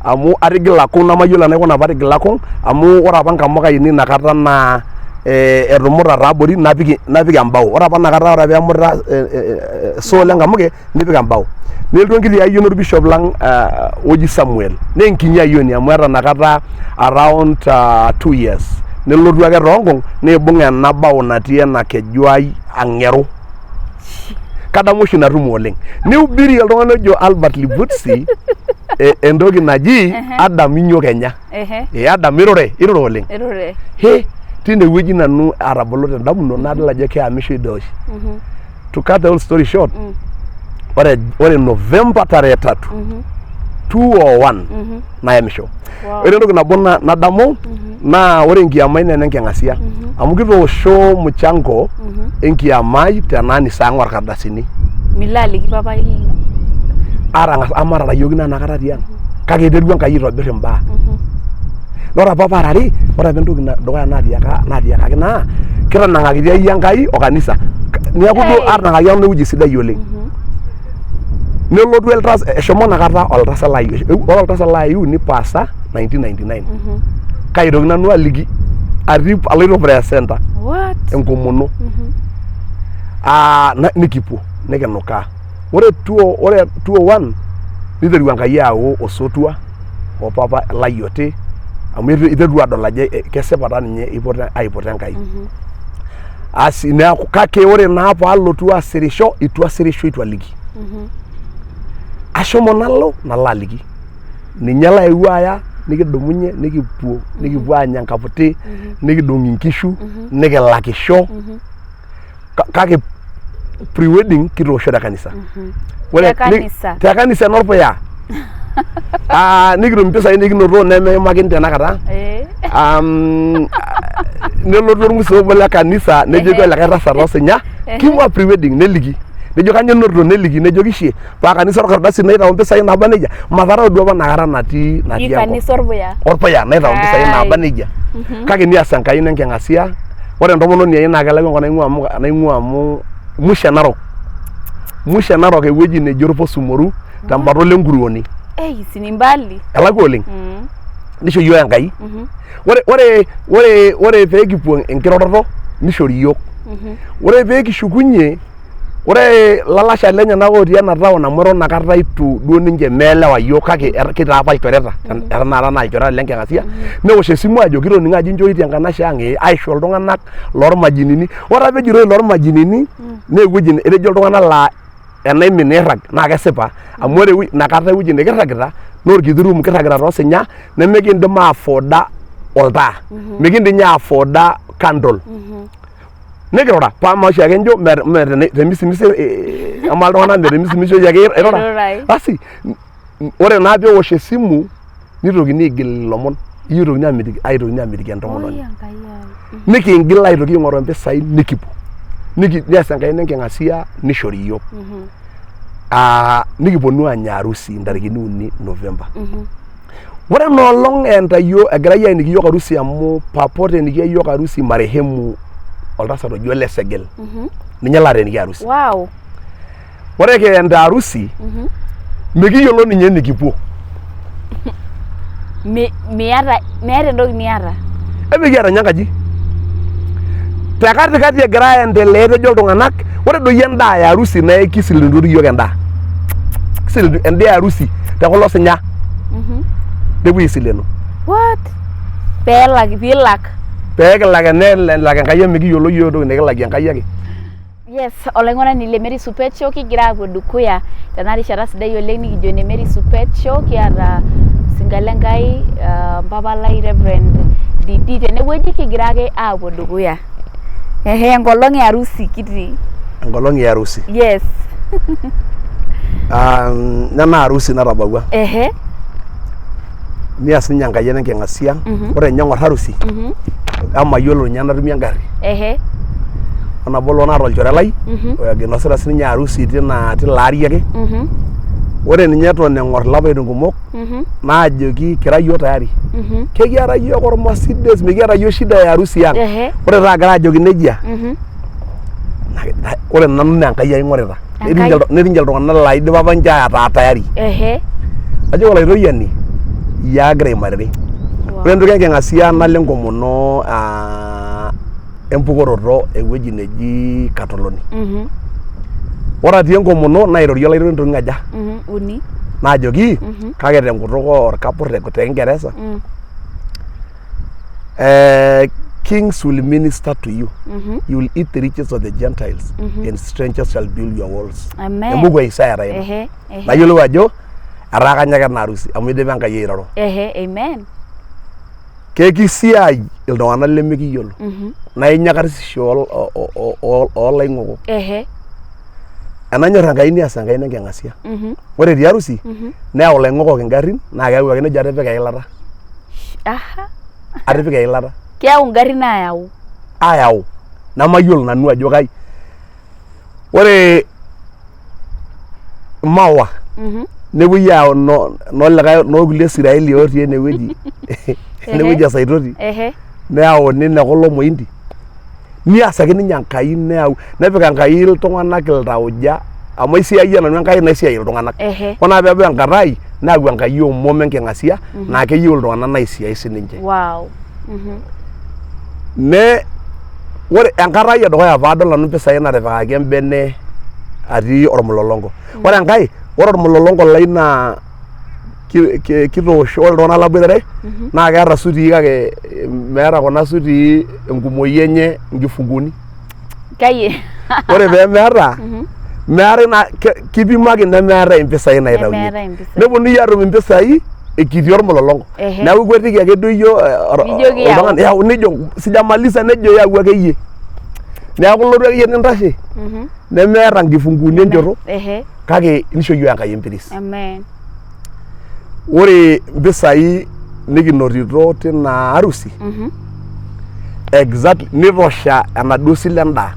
[SPEAKER 1] amu atigila kung nemayiolo enaikuna paatigila kung amu ore apa nkamuka ainei inakata naa eh, etumuta taabori napik napik embao ore apa inakata ore peemuta eh, eh, sole enkamuke nipik embao nelotu enkiti ayioni orbishop lang eh, oji Samuel naa enkinyi ayioni amu eeta inakata around 2 years nelotu ake toonkung neibung ena bao natii ena keju ai ang'eru. Kadamu oshi ina tumo oleng. Nihubiri oltung'ani ojo Albert Libutsi entoki naji Adam inyio kenya. Eh Adam irure, irure oleng.
[SPEAKER 2] Irure.
[SPEAKER 1] He tine wueji nanu atabolo tendamunoto nadol ajo keyamisho ida oshi. To cut the whole story short, ore November tarehe 3 201 nayamisho.
[SPEAKER 2] Wow.
[SPEAKER 1] Ore entoki nabo nadamu naa ore enkiama ai naa enenking'asia amu kitoosho mchango enkiama ai tena anisa ang orkardasini.
[SPEAKER 2] Milo aliki papai lino.
[SPEAKER 1] Atang'as amatarayiokino naa inakata tiang kake iterua Enkai aitobirr imbaa. Naa ore apa paarari ore apa entoki dukuya naatiakaki naa kitanang'akitia iyie Enkai o kanisa. Neeku duo atanang'akitia nanu ewueji sidai oleng. Nelotu eshomo inakata oltasat lai, ore oltasat lai nipasa 1999. Kaitoki nanu aliki atii aloito prayer center.
[SPEAKER 2] What?
[SPEAKER 1] Enkomono. Ah, nikipuo nikinukaa. Ore 201 niteru Enkai ayau osotua o papa lai oti amu iterua adol ajo kesipa taa ninye aipoto Enkai. Asi neeku kake ore naa paalotu asirisho itu asirisho itu aliki. Ashomo nalo nalo aliki. Ninye laewuo aya nikidumunye nikipuo nikipuo aanya nkaputi nikidong inkishu nikilakisho kake pre-wedding kitoosho te kanisa.
[SPEAKER 2] Ore Te kanisa.
[SPEAKER 1] Te kanisa enorpuya. Ah, nikitum impisai nikinoto nemeimakini tenakata. Nelotu ormusee obo le kanisa nejoki olikae tasat osinya king'ua pre-wedding neliki. Nejo kanyoo inotito neliki nejoki shie paa kanisa orkardasi naitau impisai naaba nejia matarau duo apa inakata natii natii
[SPEAKER 2] Hii
[SPEAKER 1] enkop.
[SPEAKER 2] kanisa orpuya.
[SPEAKER 1] Orpuya naitau impisai naaba nejia. Kake nias Enkai nenking'asia ore entomononi ai naa kelakua enkop naing'ua amu naing'ua amu musho e Narok. Musho e Narok ewueji neji Orposumoru tembata Olenkuruoni.
[SPEAKER 2] Ei, si ni mbali.
[SPEAKER 1] Elakua oleng. Nisho iyiook Enkai. Ore pee kipuo enkiroroto nishori iyiook. Ore pee kishukunye. Ore lalasha lenyenak otii ena town amu eton inakata itu duo ninche meelewa iyiook kake kitaa apa ilchoreta eton naa ilchoreta lenking'asia newosh esimu aajo kitoning'o ajo inchooitie enkanashe ang' ee aisho iltung'anak lormajinini. Ore apa ejitoi lormajinini naa ewueji etejo iltung'anak laa enaimin niirrag naa kesipa amu ore inakata ewueji nikirragita naa orkiti room kirragita toosinya nemikiindim aiaforda oltaa, mikiindim ninye aiaforda candle. Nikirura paa amaa oshiake injo mee temisimisi amaa iltung'anak mee temisimisi oshiake irura. Basi ore naa peewosh esimu nitokini aigil ilomon iyieu itokini aamitiki aitokini aamitiki entomononi. Nikiingil aitoki aing'oru impisai nikipuo. Neas Enkai enenking'asia nishori iyiook. Nikiponu aanya harusi intarikini uni November. Ore ena olong entayo egirai aeniki iyiook harusi amu papa oteenikia iyiook harusi marehemu oltasat oji Ole Segel. Ninye laateenikia harusi.
[SPEAKER 2] Wow.
[SPEAKER 1] Ore kienda harusi mikiyiolo ninye enikipuo.
[SPEAKER 2] Miata meeta entoki niata.
[SPEAKER 1] Emikiata ninye enkaji. Te katikati egira aendelea etejo iltung'anak ore doi endaa e harusi naa ekisilenore iyiook endaa. Kisilenu endaa e harusi te kulo sinya. Nepuoi aisilenu.
[SPEAKER 2] What? Peelak piilak.
[SPEAKER 1] Pee kilak enelak Enkai amu mikiyiolo iyiook entoki nikilakie Enkai ake.
[SPEAKER 2] Yes, olaing'urani le Mary Supet Show kigira aapuo dukuya tena rishata sidai oleng nikijo ene Mary Supet Show kiata osinka le Nkai mpapa lai Reverend Didi tenewueji kigira ake aapuo dukuya. Ehe enkolong e harusi kitii.
[SPEAKER 1] Enkolong e harusi.
[SPEAKER 2] Yes.
[SPEAKER 1] Nena harusi natabawua.
[SPEAKER 2] Ehe.
[SPEAKER 1] Nias ninye Enkai enenking'asia. Ore ninye eng'or harusi emayiolo ninye enatumie engarri.
[SPEAKER 2] Ehe.
[SPEAKER 1] O nabo olong naata olchore lai oinosita sininye harusi tina tilo ari ake. Ore ninye eton eng'or ilapaitin kumok naajoki kira iyiook tayari. Kekiata iyiook ormasides mikiata iyiook shida e harusi ang. Ore taa agira ajoki nejia ore nanu naa Enkai aing'orita. Netii ninche iltung'anak laa idipa apa ninche ataa tayari. Ajoki Olaitoriani iyie agira aimariri. Ore entoki enking'asia nalo enkomono empukoroto ewueji neji Katoloni. Ore atii enkomono nairorie Olaitoriani intokitin aja?
[SPEAKER 2] Uni.
[SPEAKER 1] Naajoki kake tenkutuk orkapur te kingeresa kings will minister to you. You will eat the riches of the Gentiles and strangers shall build your walls.
[SPEAKER 2] Amen.
[SPEAKER 1] Embuku e Isaya taa ina.
[SPEAKER 2] Ehe, ehe.
[SPEAKER 1] Nayiolou ajo etaa kanya ake ena harusi amu eidipa Enkai airoro.
[SPEAKER 2] Ehe, amen.
[SPEAKER 1] Kekisiai iltung'anak lemikiyiolo. Naa inya karsisho oolaing'okok.
[SPEAKER 2] Ehe.
[SPEAKER 1] Enanyor Enkai neas Enkai enenking'asia. Ore te harusi neyau ilaing'okok ingarrin naa keyau ake nejo atipika eilata.
[SPEAKER 2] Aha.
[SPEAKER 1] Atipika eilata.
[SPEAKER 2] Keyau ingarrin ayau.
[SPEAKER 1] Ayau. Nemayiolo nanu ajo kai. Ore maua nepuoi ayau nolikae nokulie Israeli otii enewueji enewueji e Saitoti neyauni nekulo mointi niasaki ninye Enkai neyau nepik Enkai iltung'anak iltauja amu aisiayia nanu Enkai naisiai iltung'anak ore naa peebau enkata ai neyau Enkai omom enking'asia naa keyieu iltung'anak naisiai sininche.
[SPEAKER 2] Wow.
[SPEAKER 1] Ne ore enkata ai edukuya paadol nanu impisai natipikaki embene atii ormulolongo. Ore enkae, ore ormulolongo lai naa kitoosho ore iltung'anak laboitare naa keeta isutii kake meeta kuna sutii enkumoi enye inkifunguni.
[SPEAKER 2] Kai
[SPEAKER 1] Ore pemeeta meetae naa kipimaki nemeetae impisai naitauni.
[SPEAKER 2] Nemeetae impisai.
[SPEAKER 1] Neponunui aatum impisai ekitii ormulolongo. Neeku ikwetiki ake duo iyie
[SPEAKER 2] Nijoki yau.
[SPEAKER 1] oltung'ani yau nejo sijamaliza nejo yau akeyie. Neeku ilotu akeyie nintashe nemeeta nkifunguuni enchoto kake nisho iyiook Enkai empiris.
[SPEAKER 2] Amen.
[SPEAKER 1] Ore impisai nikinotito tina harusi exactly nitosha enaduo sile endaa.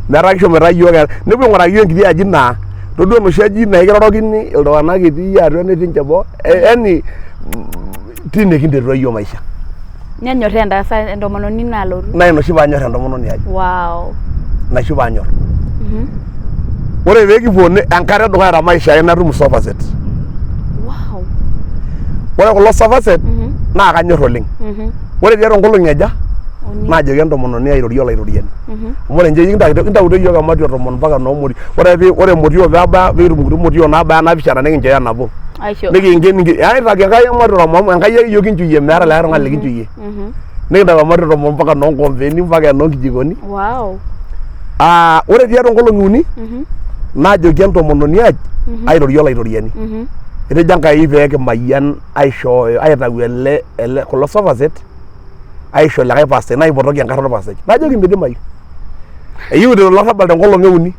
[SPEAKER 1] Metaa kishomoita iyiook nepuo aing'uraki iyiook enkiti aji naa todua enoshi aji naa ekirorokini iltung'anak etii iyie atua netii ninche boo yani tine kinterua iyiook maisha.
[SPEAKER 2] Nenyorraa entasat entomononi nalotu.
[SPEAKER 1] Naa ina oshi paanyor entomononi ai.
[SPEAKER 2] Wow.
[SPEAKER 1] Ina oshi paanyor. Ore pee kipuo enkata edukuya te maisha ai natum sofa set.
[SPEAKER 2] Wow.
[SPEAKER 1] Ore kulo sofa set naa kanyor oleng. Ore tiatua nkolong'i aja?
[SPEAKER 2] Uni.
[SPEAKER 1] Naajoki entomononi airorie olaitoriani. Amu ore ninche intauto iyiook ematua e tomon mpaka noo motiok. Ore pee ore motio peebaya peekitum nkuti motio naabaya naapishana nikinchooyo nabo.
[SPEAKER 2] Aisho.
[SPEAKER 1] Nikinken aitaki Enkai ematua amu Enkai ake iyiook kinchuyie meeta likae tung'ani likinchuyie. Nikintau ematua e tomon mpaka noo nkoompeni mpaka enoo nkijikoni.
[SPEAKER 2] Wow.
[SPEAKER 1] Aa ore tiatua nkolong'i uni najoki entomononi ai airorie olaitoriani. Etejo Enkai pee kimayian aishooyo aitau ele ele kulo sofa set aisho likae pastai naipotoki enkarna orpastai najoki midimayu eyieu iteru olarrabal tenkolong euni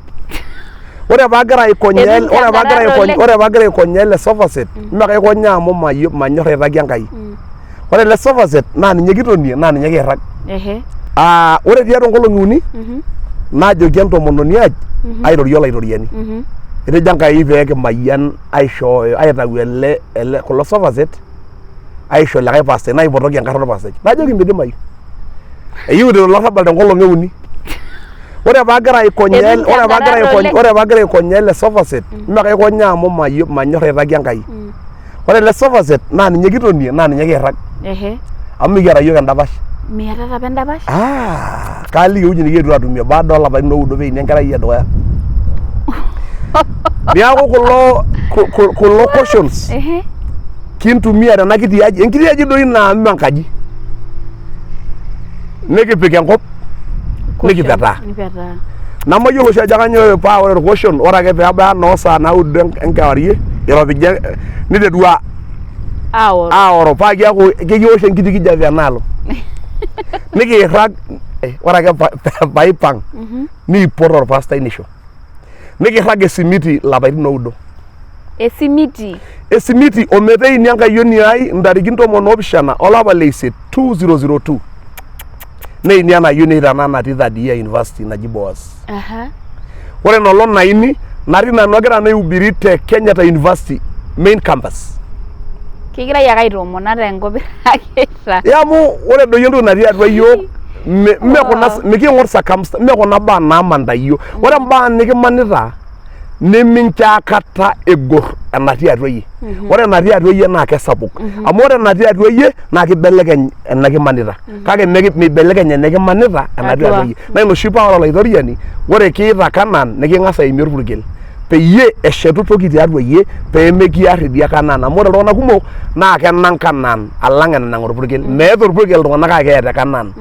[SPEAKER 1] ore paagira aikonyaa
[SPEAKER 2] Etu
[SPEAKER 1] ore paagira
[SPEAKER 2] intangarara
[SPEAKER 1] aikony-
[SPEAKER 2] oleng.
[SPEAKER 1] ore paagira aikonyaa ele sofa set mme kaikonyaa amu manyorr aitaki Enkai ore ele sofa set naa ninye kitonie naa ninye kiirrag.
[SPEAKER 2] Ehe.
[SPEAKER 1] Aa ore tiatua nkolong'i uni najoki entomononi ai airorie olaitoriani. Etejo Enkai pee kimayian aishooyo aitau ele ele kulo sofa set aisho likae pastai naipotoki enkarna orpastai najoki midimayu eyieu iteru olarrabal tenkolong euni ore paagira aikonyaa
[SPEAKER 2] Etu
[SPEAKER 1] ore paagira
[SPEAKER 2] intangarara
[SPEAKER 1] aikony-
[SPEAKER 2] oleng.
[SPEAKER 1] ore paagira aikonyaa ele sofa set mme kaikonyaa amu manyorr aitaki Enkai. Ore ele sofa set naa ninye kitonie naa ninye kiirrag.
[SPEAKER 2] Ehe.
[SPEAKER 1] Amu mikiata iyiook endapash.
[SPEAKER 2] Miatata apa endapash?
[SPEAKER 1] Ah, kaaliki ewueji nikietuo atumie baada oolapaitin oudo peini enkerai edukuya. Niaku kulo kulo cautions
[SPEAKER 2] Ehe.
[SPEAKER 1] kintumia tena kiti aji, enkiti aji doi naa mme enkaji. Nikipik enkop nikipetaa.
[SPEAKER 2] Nipetaa.
[SPEAKER 1] Namayiolo oshi ajo kanyoo paa ore irkoshon ore ake peebaya noo saa naudo enkewarie iropija niterua
[SPEAKER 2] Aoro.
[SPEAKER 1] aoro paa kiaku kekiwosh enkiti kijape enaalo. Nikiirrag ore ake paipang niipot orpastai nisho. Nikirrag esimiti ilapaitin oudo.
[SPEAKER 2] Esimiti.
[SPEAKER 1] Esimiti ometeini enkayioni ai ntarikini 17 olapa le isiet 2002. Neini ena ayioni ai tenakata natii third year university naji Boaz.
[SPEAKER 2] Aha.
[SPEAKER 1] Ore ina olong naini natii nanu agira nanu aihubiri te Kenyatta University main campus.
[SPEAKER 2] Kigirai ake aitoomon ata enkop irragita.
[SPEAKER 1] Ee amu ore doi entoki natii atua iyiook mme kuna
[SPEAKER 2] Wow.
[SPEAKER 1] miking'or circumstance mme kuna baa naamanita iyiook. Ore imbaa nikimanita nemincho aikata egor enatii atua iyie. Ore enatii atua iyie naa kesapuk. Amu ore enatii atua iyie naa kibelekeny enikimanita. Kake mibelekeny enikimanita enatii
[SPEAKER 2] Atua.
[SPEAKER 1] atua iyie. Naa ina oshi paa ore olaitoriani ore kiita Canaan niking'as aimie orpurkel peyie eshetu toki tiatua iyie pee mekiar idia Canaan. Amu ore iltung'anak kumok naa kenang Canaan alang enanang orpurkel. Meeta orpurkel iltung'anak kake keeta Canaan.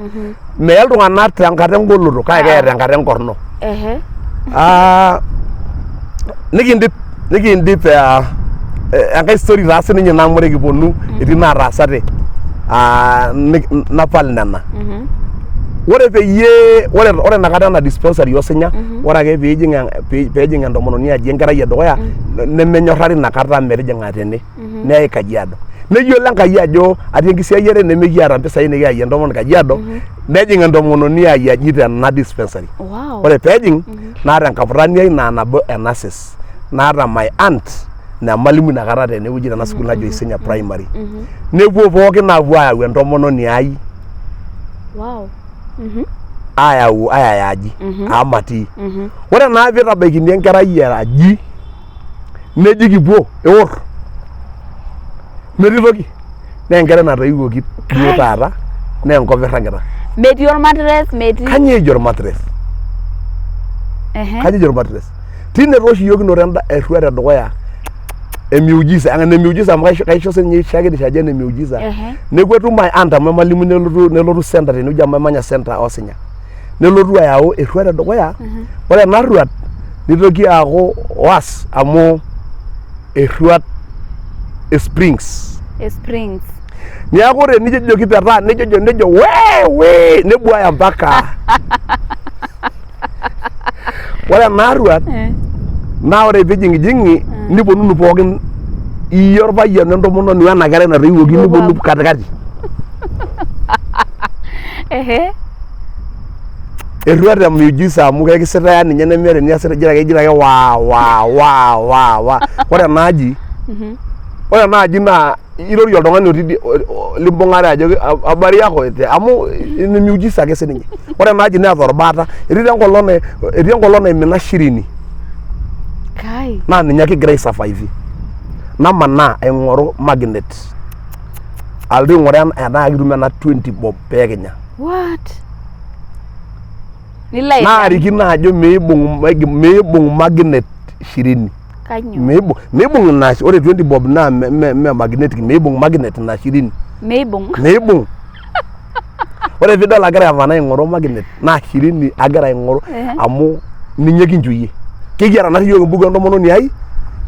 [SPEAKER 1] Meye iltung'anak tenkata engoloto kake keya tenkata enkorno.
[SPEAKER 2] Ehe.
[SPEAKER 1] Ah, nikindip nikindip eh, enkae story taa sininye ina amu ore kiponu etii naataasate ah, napal nena. Ore peyie ore ore inakata ena dispensary osinya ore ake piijing peejing entomononi aji enkerai edukuya nemenyorrari inakata metijing'a tene. Neyai Kajiado. Neyiolo Enkai ajo atii enkisiayiare nemikiata mpisai nikiyayie entomononi Kajiado nejing entomononi ai aji tena dispensary.
[SPEAKER 2] Wow.
[SPEAKER 1] Ore peejing naata enkaputani ai naa nabo e nurses naata my aunt naa emalimui inakata tenewueji tena sukuul naji Isinya primary. Nepuo pookin aapuo ayau entomononi ai
[SPEAKER 2] Wow.
[SPEAKER 1] Ayau ayaya aji amu matii. Ore naa piitabaikini enkerai aji neji kipuo eor metii toki naa enkerai natoiwuoki duo taata naa enkop irragita.
[SPEAKER 2] Metii ormatres metii.
[SPEAKER 1] Kanyoo eji ormatres?
[SPEAKER 2] Ehe.
[SPEAKER 1] Kanyoo eji ormatres? Tine taa oshi iyiook kinoto enda erruat edukuya e miujiza ene miujiza amu kaisho kaisho sininye shakenisho ajo ene miujiza.
[SPEAKER 2] Ehe.
[SPEAKER 1] Nekwatu my aunt amu emalimui nelotu nelotu center tenewueji amu emanya center Osinya. Nelotu ayau erruat edukuya. Ore ena rruat nitoki aaku was amu erruat e springs.
[SPEAKER 2] E springs.
[SPEAKER 1] Niaku ore enijojo kipetaa nejojo nejo wee wee nebuaya mpaka ore ena rruat naa ore piijing'ijing'i niponunu pookin iyie orpayian wentomononi wena kerai natoiwuoki niponunu katikati.
[SPEAKER 2] Ehe.
[SPEAKER 1] Erruat e miujiza amu kekisitaya ninye nemeeta eniasita ijito ake ijito ake waa waa waa waa waa. Ore ena aji ore ena aji naa irorie oltung'ani otii idie limbung'are ajoki habari yako amu ene miujiza ake sininye. Ore ena aji neeta orbaata etii taa enkolong etii enkolong naimina shirini
[SPEAKER 2] Kai.
[SPEAKER 1] naa ninye kigira ai survive. Namanaa aing'oru magnet alotu aing'uraa enaa kitum ena 20 bob pee kinya.
[SPEAKER 2] What? Nilo aitang.
[SPEAKER 1] Naarikino ajo meibung meibung magnet shirini.
[SPEAKER 2] Kanyoo?
[SPEAKER 1] Meibung meibung ina ore 20 bob naa me, me, me magnetic meibung magnet ina shirini.
[SPEAKER 2] Meibung.
[SPEAKER 1] Meibung. Ore piidol agira amanaa aing'oru magnet naa shirini agira aing'oru amu ninye kinchuyie. Kikiata naarri iyiook embuku entomononi ai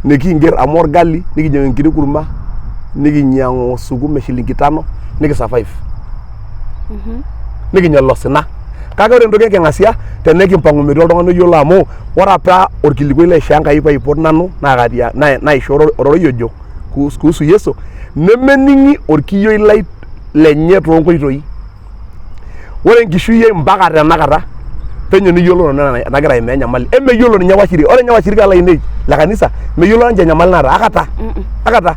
[SPEAKER 1] nikiinger amu orgali nikinyiang'u enkiti kurma nikinyiang'u sukuma e shilingi tano niki survive. Nikinya ilo osina. Kake ore entoki enking'asia tenikimpang'u metii oltung'ani oyiolo amu ore apa orkilikuai laishoo Enkai paipot nanu naa katia naishoo ororei ojo kuhusu Yesu nemening'i orkiyioi lai lenye toonkoitoi. Ore enkishui ai mpaka tenakata penyo niyiolo nanu enagira aimaa enyamali. Emeyiolo ninye washirika, ore ninye washirika lainei le kanisa meyiolo ninche enyamali naata akata, akata.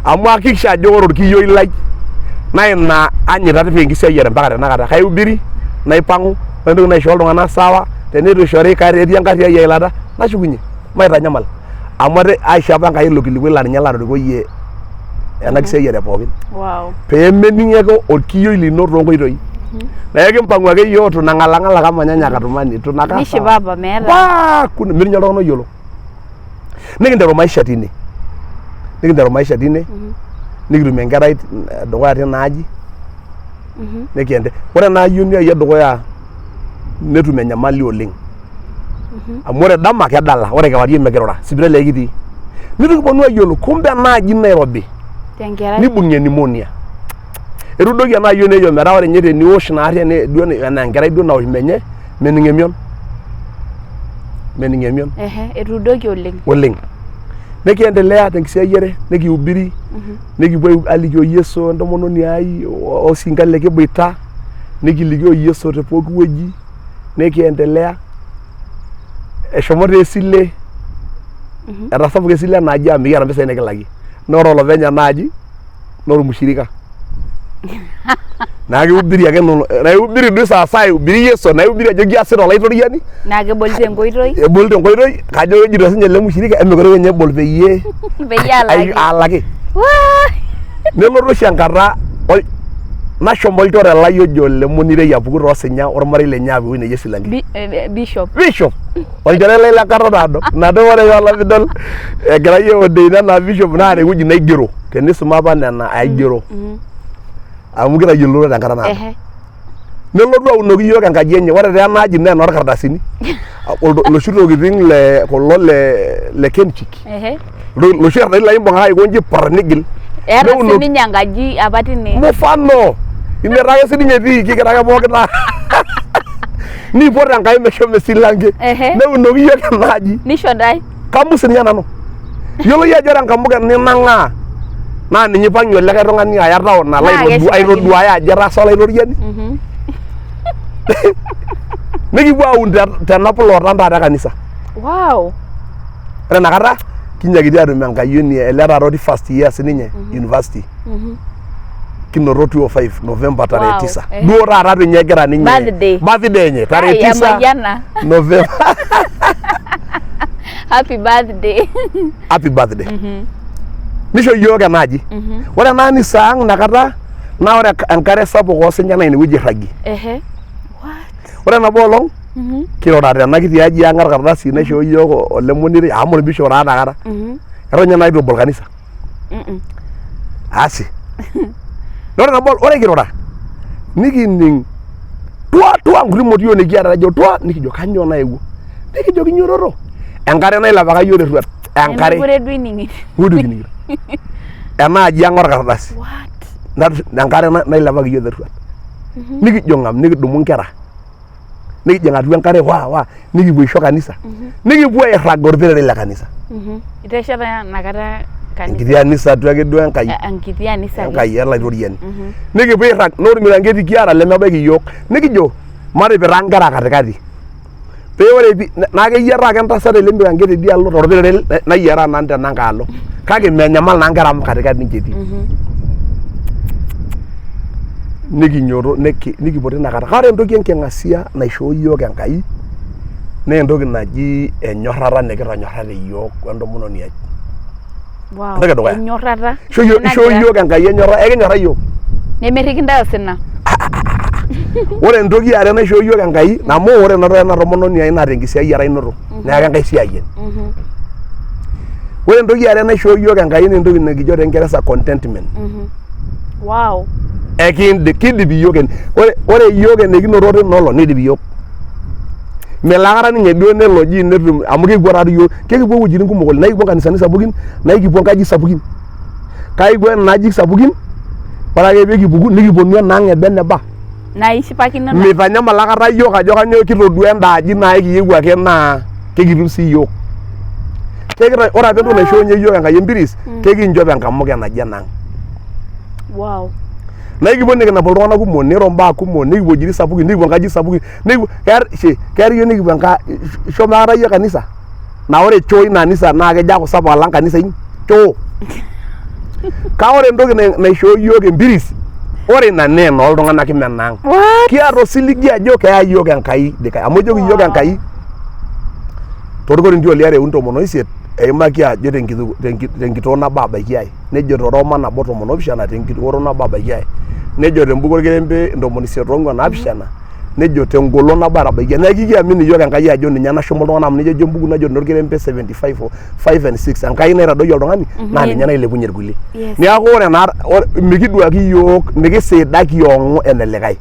[SPEAKER 1] Amu hakikisha ajo ore orkiyioi lai naa ina anyit atipika enkisiayiare mpaka tenakata. Kaihubiri naipang'u ore entoki naishoo iltung'anak sawa teneitu eishori etii engarri ai eilata nashukunyie maitanyamal amu aishoo apa Enkai ilo kilikuai laa ninye latorikoyie ena kisiayiare pookin.
[SPEAKER 2] Wow.
[SPEAKER 1] Pee mening'i ake orkiyioi lino toonkoitoi. Naa ekimpang'u ake iyiook tunang'alang'ala kama nyanya katumani tunakaa sawa.
[SPEAKER 2] Nishipapa meeta.
[SPEAKER 1] Paa kuna metii ninye oltung'ani oyiolo. Nikinteru maisha tine. Nikinteru maisha tine. Nikitum enkerai edukuya tina aji. Nikiende. Ore ena ayioni ai edukuya netum enyamali oleng. Amu ore dama kedala, ore kewarie mekirura, sipitali ake kitii. Nitu kiponu ayiolou kumbe ena aji nairobi
[SPEAKER 2] Tenkerai.
[SPEAKER 1] nibung'ie pneumonia. Etuudoki ena ayioni ejo metaa ore ninye teniosh ina arri duo enaa enkerai duo naosh menye mening emion. Mening emion.
[SPEAKER 2] Ehe, etuudoki oleng.
[SPEAKER 1] Oleng. Nikiendelea tenkisiayiare nikihubiri nikipuo alikio Yesu entomononi ai osinka likiboita nikilikio Yesu te pooki wueji nikiendelea. Eshomo taa esile etasapuka esile ena aji amu mikiata mpisai nikilakie. Naa ore olopeny ena aji naa ormushirika. Naa kihubiri ake naa ihubiri duo saa saa aihubiri Yesu naa ihubiri ajo kiasita Olaitoriani.
[SPEAKER 2] Naa kebolito enkoitoi.
[SPEAKER 1] Ebolito enkoitoi kajo kejito sinye ele mushirika emekure ninye ebol peyie
[SPEAKER 2] Peyie alaki.
[SPEAKER 1] alaki. Nelotu oshi enkata nashomo olchore lai ojo ole Monirei apuku toosinya ormarei lenye aapuo ewueji neji Esilanke.
[SPEAKER 2] Bishop.
[SPEAKER 1] Bishop. Olchore lai lenkata naado. Ina duo ore pee pidol egirai aiordain anaa bishop naa tewueji naigero. Tenisuma apa nena aigero. Amu kitayioloro tenkata naado. Nelotu aunoki iyiook enkaji enye. Ore taa ena aji naa enoorkardasini. Iloshi tokitin le kulo le Kenchic. Loshi ardasini laa imbung ake aikonji prr nigil.
[SPEAKER 2] Eeta sininye enkaji apa tine.
[SPEAKER 1] Mfano. Ine taake sininye etii kigira ake pookin niipot Enkai meshomo esilanke. Neunoki iyiook ena aji.
[SPEAKER 2] Nisho ntae.
[SPEAKER 1] Kamus ninye nanu. Iyiolo iyie ajo ore enkamuke ninang'aa naa ninye ipang'ie olikae tung'ani aya town alo aitoduaya ajo etaasa Olaitoriani. Nikipuo aun tena plot ang taata e kanisa.
[SPEAKER 2] Wow.
[SPEAKER 1] Ore inakata kinyakitia atum enkayioni ele taata otii first year sininye university. Kinoto 205 November tarehe
[SPEAKER 2] Wow.
[SPEAKER 1] 9.
[SPEAKER 2] Eh.
[SPEAKER 1] Duo taata ninye egira ninye
[SPEAKER 2] Birthday.
[SPEAKER 1] Birthday enye tarehe
[SPEAKER 2] Ai,
[SPEAKER 1] 9
[SPEAKER 2] emayiana.
[SPEAKER 1] November.
[SPEAKER 2] Happy birthday.
[SPEAKER 1] Happy birthday. Nisho iyiook ena aji. Ore ena anisa ang inakata naa ore enkare sapuk oosinya naa inewueji irragie.
[SPEAKER 2] Ehe. What?
[SPEAKER 1] Ore nabo olong kirura tena kiti aji ang orkardasi naishoo iyiook ole Monirei amu orbishop taa inakata. Eton ninye naa eitu ebol kanisa. Asi. Naa ore nabo ore kirura nikining tua tua nkuti motiok nikiata ejo tua nikijo kanyoo nayewuo. Nikijo kinyototo enkare nailepaka iyiook terruat enkare.
[SPEAKER 2] Nemekure duo ining'ito.
[SPEAKER 1] Mekure duo kining'ito. Ena aji ang orkardasi.
[SPEAKER 2] What?
[SPEAKER 1] Enkare nailepaki iyiook terruat. Nikijo ng'am nikidumu inkera. Nikijing atua enkare waa waa nikipuo aisho kanisa. Nikipuo airrag orpirere le kanisa.
[SPEAKER 2] Itesheta inakata kanisa.
[SPEAKER 1] Enkiti anisa atua ake duo Enkai.
[SPEAKER 2] Enkiti anisa ake.
[SPEAKER 1] Enkai Olaitoriani. Nikipuo airrag naa ormiranketi kiata lemebaiki iyiook. Nikijo matipita inkera katikati. Pee ore naa keyiataa ake entasat ele miranketi tidialo torpirere nayiataa nanu tenankae alo. Kake menyamal naa inkera amu katikati ninche etii. Nikinyoto nikipuo tinakata. Kake ore entoki enking'asia naishoo iyiook Enkai naa entoki naji enyorrata nikitonyorrate iyiook wentomononi ai.
[SPEAKER 2] Wow.
[SPEAKER 1] Entoki edukuya.
[SPEAKER 2] Enyorrata.
[SPEAKER 1] Ishoo iyiook Enkai enyorrata, ekinyorra iyiook.
[SPEAKER 2] Nemeriki intae osina.
[SPEAKER 1] Ore entoki are naishoo iyiook Enkai amu ore ena tomononi ai naa tenkisiayiare ainoto neeku Enkai siayian. Ore entoki are naishoo iyiook Enkai naa entoki nikijo te Kingeresa contentment.
[SPEAKER 2] Wow.
[SPEAKER 1] Ekiindip, kidip iyiook ore ore iyiook enikinoto tina olong nidip iyiook. Melo aikata ninye duo nelo ji netum amu kekipuo taatoi iyiook kekipuo iwuejitin kumok oleng naa ekipuo nkanisani sapukin naa ekipuo nkajijik sapukin. Kake ekipuo nena ajijik sapukin ore ake pee kipuku nikiponu enaang eba eneba.
[SPEAKER 2] Naa ishipakino ina.
[SPEAKER 1] Mitanyamal aikata iyiook ajo kanyoo kitodua enda aji naa ekiyieu ake naa kekitum sii iyiook. Ore apa entoki naishoo ninye iyiook Enkai empiris kekinchop enkamuke naji enaang.
[SPEAKER 2] Wow.
[SPEAKER 1] Naa ekipuo nikinap iltung'anak kumok niro imbaa kumok nikipuo iwuejitin sapukin nikipuo inkajijik sapukin nikipuo keya iyiook nikipuo ishomo aikata iyie kanisa? Naa ore choo ina anisa naa kejo aaku sapuk alang kanisa inyi choo. Kake ore entoki naishoo iyiook empiris ore ina naa enooltung'anak ime enaang. Kiata osiligi ajo keya iyiook Enkai amu ejoki iyiook Enkai torkorintio liare uni tomon oisiet eimaki ajo tenkitoo nabo abaiki ae nejo te Roma nabo tomon oopishana tenkitooro nabo abaiki ae nejo tembuku orkerembe ntomoni isiet oong'uan naapishana nejo tengolon nabo atabaikia neeku ekiamini iyiook Enkai ajo ninye nashuma iltung'anak amu nejia ejo embuku najo enorkerembe 75 5 and 6 Enkai naitadoyio oltung'ani naa ninye nailepunye irkulie neeku ore ena mikiduaki iyiook mikisiidaki ong'u enelikae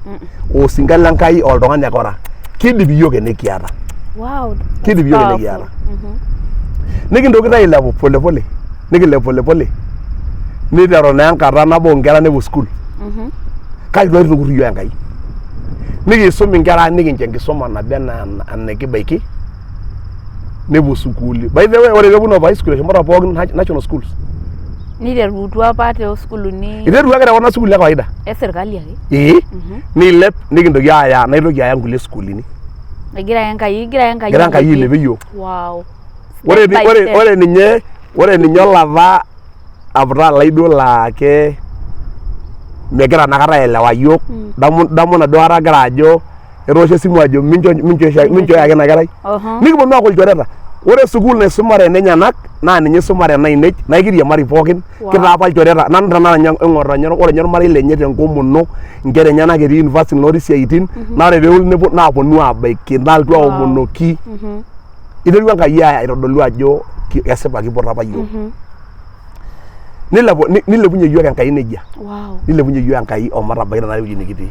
[SPEAKER 1] osinka le Nkai oltung'ani ake ora kidip iyiook enikiata
[SPEAKER 2] Wow, that's
[SPEAKER 1] kidip iyiook
[SPEAKER 2] powerful.
[SPEAKER 1] enikiata nikintoki taa ailepu polepole nikilep polepole niteru naa enkata nabo inkera nepuo sukuul kake itu aitukur iyiook Enkai nikiisum inkera ang nikincho enkisuma naba enaa enikibaiki nepuo sukuuli by the way ore peeponu apa high school eshomoita pookin national schools
[SPEAKER 2] Niterutua apa toosukuulini
[SPEAKER 1] iterutua ake tekuna sukuulini e kawaida
[SPEAKER 2] e serkali ake.
[SPEAKER 1] ee niilep nikintoki aaya naitoki aya nkulie sukuulini
[SPEAKER 2] Egira ake Enkai, egira ake Enkai
[SPEAKER 1] egira Enkai
[SPEAKER 2] ailepie.
[SPEAKER 1] ailepie iyiook
[SPEAKER 2] Wow.
[SPEAKER 1] ore
[SPEAKER 2] Step by
[SPEAKER 1] ore
[SPEAKER 2] step.
[SPEAKER 1] ore ninye ore ninye olapa aputaa lai duo laa ke megira inakata aelewa iyiook damu damu enaduo kata agira ajo etoosho esimu ajo mincho mincho minchooyo ake ina kerai nikiponu aaku ilchoreta ore sukuul naisumare enenyanak naa ninye isumare enainei naa ekiriamari pookin
[SPEAKER 2] Wow.
[SPEAKER 1] kitaa apa ilchoreta nanu tenakata ninye aing'or ninye ore ninye ormarei lenye tenkomono inkera enyenak etii university lotii isiaitin naa ore peeku naaponu aabaiki nalotu
[SPEAKER 2] Wow.
[SPEAKER 1] aomonoki iterua Enkai aitodolu ajo kesipa kipoto apa iyiook nilepu nilepunye iyiook Enkai nejia
[SPEAKER 2] Wow.
[SPEAKER 1] nilepunye iyiook Enkai omatabaiki tenakata ewueji nikitii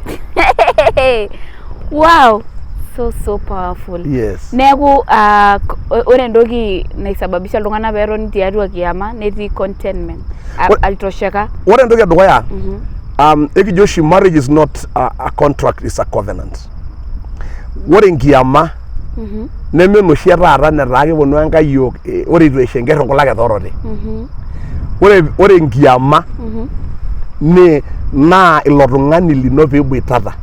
[SPEAKER 2] Wow. So so powerful.
[SPEAKER 1] Yes.
[SPEAKER 2] Neeku ore entoki naisababisha iltung'anak peetoni tiatua kiama netii contentment. Alitosheka.
[SPEAKER 1] Ore entoki edukuya ekijo oshi marriage is not a contract is a covenant. Ore enkiama neme enoshi e taata netaa keponu enkayiok eh, ore eitu esha enkerr nkulak etoorote. Ore ore enkiama ni naa ilo tung'ani lino piiboitata.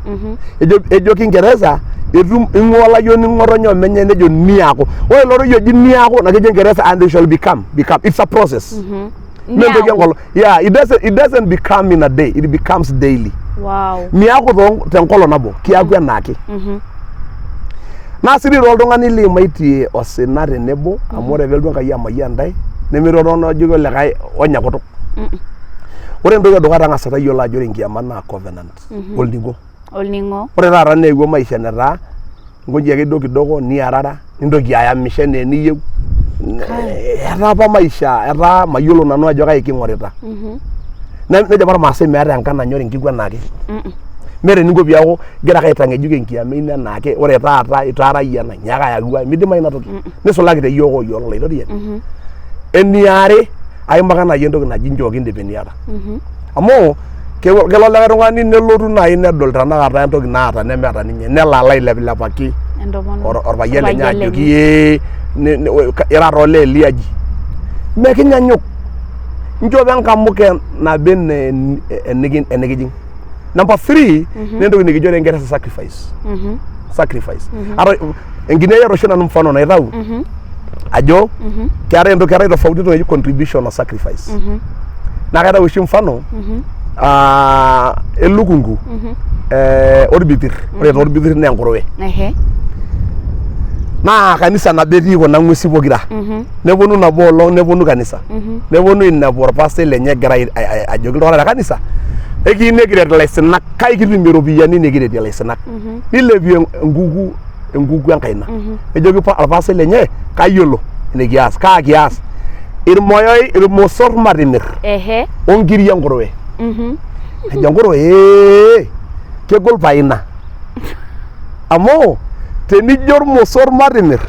[SPEAKER 1] Ejo ejo Kingeresa etum ing'ua olayioni ng'otonye omenye nejo niaku. Ore ilo toki oji niaku naa kejo Kingeresa and they shall become become. It's a process. Mee entoki enkolong. Yeah, it doesn't become in a day, it becomes daily.
[SPEAKER 2] Wow.
[SPEAKER 1] Miaku tenkolong nabo, kiaku enaake. Naa sidai taa oltung'ani liimaitie osina tenebo amu ore peelotu Enkai amayian intae nemetii oltung'ani ojoki olikae onya kutuk. Ore entoki edukuya tang'asa tayiolo ajo ore enkiama naa covenant, olning'o.
[SPEAKER 2] Olning'o.
[SPEAKER 1] Ore taata neewuo maisha netaa ingoji ake duo kidogo niarara nintoki ayamisho enaa eniyieu. Etaa apa maisha etaa mayiolo nanu ajo kai king'orita. Nejo apa irmaasai meeta enkang nanyori inkiku enaake. Meeta eninko piaku igira ake aitang'ejuk enkiama ino enaake ore taata itaara iyie ena nyaaka ayau ai midimayu ina toki. Nisulaki te yiok ooyiolo Olaitoriani. Eniare aimaka naaji entoki naji nchooki indipa eniata. Amu kelo likae tung'ani nelotu naaji nedol tenakata entoki naata nemeeta ninye nelo alo ailepilepaki orpayian lenye ajoki ee ira taa olee liaji. Mekinyanyuk. Nchopo enkamuke naba enaa enikijing. Number 3 naa entoki nikijo te Kingeresa sacrifice. Sacrifice. Ata enkine ayiata oshi nanu mfano naitau ajo keetae entoki keetae tofauti entoki naji contribution o sacrifice. Naa kaitau oshi mfano elukungu orbitir. Ore taa orbitir naa enkuruwe. Naa kanisa nabo etii kuna ng'uesi pokira. Neponu nabo olong neponu kanisa. Neponu ainepu orpastai lenye egira ajoki iltung'anak le kanisa Ekiyieu nikiret ilaisinak, kai kitumie iropiyiani nikiretie ilaisinak? Nilepie enkuku enkaina. Nejoki olpastai lenye, kayiolo enikias, kaa kias? Irmoyoi, irmosor matimir onkiri enkuruwe. Ejo enkuruwe, ee, kegol pae ina. Amu tenijo irmosor matimir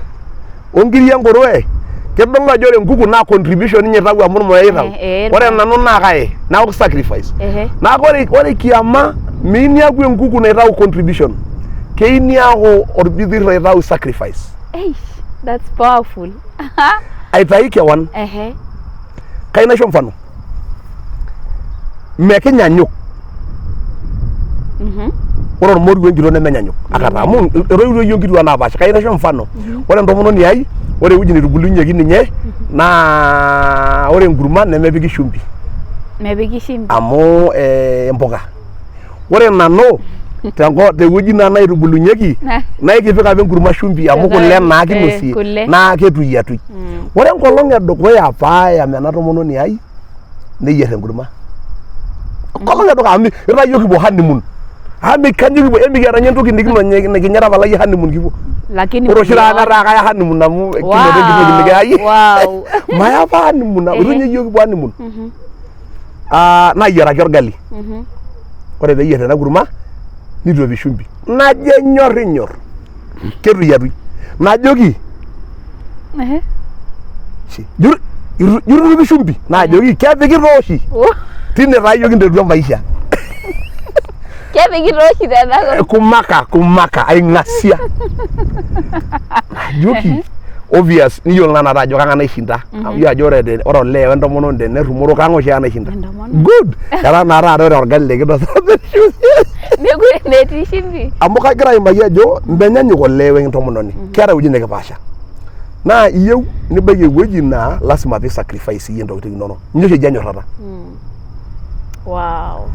[SPEAKER 1] onkiri enkuruwe, kitodolu ajo ore enkuku naa contribution ninye itau amu irmoyai itau. Ore nanu naa kaye, neeku sacrifice. Neeku ore kiama miyieu niaku enkuku naitau contribution, keyieu niaku orbithir oitau sacrifice.
[SPEAKER 2] Eish, that's powerful.
[SPEAKER 1] Aitayu kewan. Kayieu naisho mfano. Mekinyanyuk. Ore ormoruo wenkitok nemenyanyuk akata amu etoiwutuo iyiook nkituak naapaasha. Kayieu naisho mfano. Ore entomononi ai ore ewueji neitubulunyeki ninye naa ore enkurma nemepiki shumbi.
[SPEAKER 2] Mepiki shumbi.
[SPEAKER 1] Amu impuka. Ore nanu tewueji naa naitubulunyeki naa ekipik apa enkurma shumbi amu kule naa kinosie naa ketuyiatui. Ore enkolong edukuya paayam ena tomononi ai neyier enkurma. Enkolong edukuya amu itaa iyiook kipuo honeymoon. Amu kanyoo kipuo emikiata ninye entoki nikinya tapalai honeymoon kipuo.
[SPEAKER 2] Lakini
[SPEAKER 1] Ore oshi taata netaa kaya honeymoon amu kinoto entoki nikiyayie.
[SPEAKER 2] Wow.
[SPEAKER 1] Maya apa honeymoon itu ninye iyiook kipuo honeymoon. Ah, nayiaraki orgali. Ore peeyier ena kurma nitu epik shumbi. Najo enyor inyor. Ketuyiatui. Najoki shi, jur itu ipik shumbi. Najoki kepiki taa oshi. Tine taa iyiook kinterutua maisha.
[SPEAKER 2] Kepiki taa oshi tenakop.
[SPEAKER 1] Kumaka kumaka aing'asia. Najoki obvious niyiolo naa taata ajo kang'ae naishinda. Amu iyiolo ajo ore olee wentomononi tenerrumoro kang'ae oshi ake naishinda.
[SPEAKER 2] Entomononi.
[SPEAKER 1] Good. Etaa naa taata ore orgali likinosa
[SPEAKER 2] Mekure metii shimbi.
[SPEAKER 1] Amu kagira aimaki ajo menyanyuk olee wentomononi. Keeta ewueji nikipaasha. Naa iyieu nibaiki ewueji naa lasima pee sacrifice iyie intokitin inonok. Ninye oshi eji enyorrata.
[SPEAKER 2] Wow.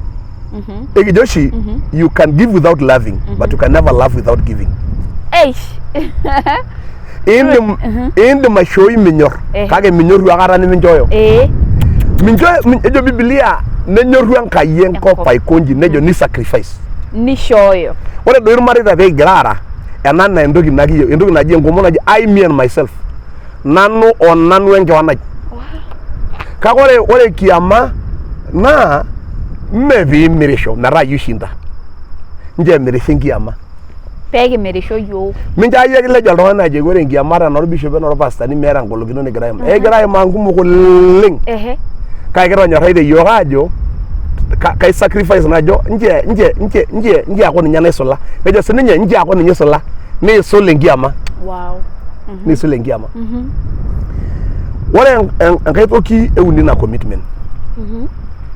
[SPEAKER 1] Ekijo oshi you can give without loving but you can never love without giving.
[SPEAKER 2] Eish.
[SPEAKER 1] Indim aishooi minyor kake minyoru akata niminchooyo. Mincho ejo Biblia nenyoru Enkai enkop aikonji nejo ni sacrifice.
[SPEAKER 2] Nishooyo.
[SPEAKER 1] Ore doi irmareita pee kigira aara ena naa entoki nakiyieu entoki naji enkomono naji I me and myself. Nanu o nanu enkewan ai. Kake ore kiama naa mme piimirisho metaa iyie oishinda. Nchoo emirisho enkiama.
[SPEAKER 2] Pee kimirisho iyiook.
[SPEAKER 1] Mincho akeyie kilej oltung'ani ajoki ore enkiama ata enorbishop enorpastani meeta ngolikinot nigira aimaa. Ekigira aimaa nkumok oleng. Kake kitonyorraitie iyiook aajo kai sacrifice najo nchoo nchoo nchoo nchoo nchoo eaku ninye naisula. Nejo sininye nchoo eaku ninye oisula. Niisul enkiama.
[SPEAKER 2] Wow.
[SPEAKER 1] Niisul enkiama. Ore enkae toki euni naa commitment.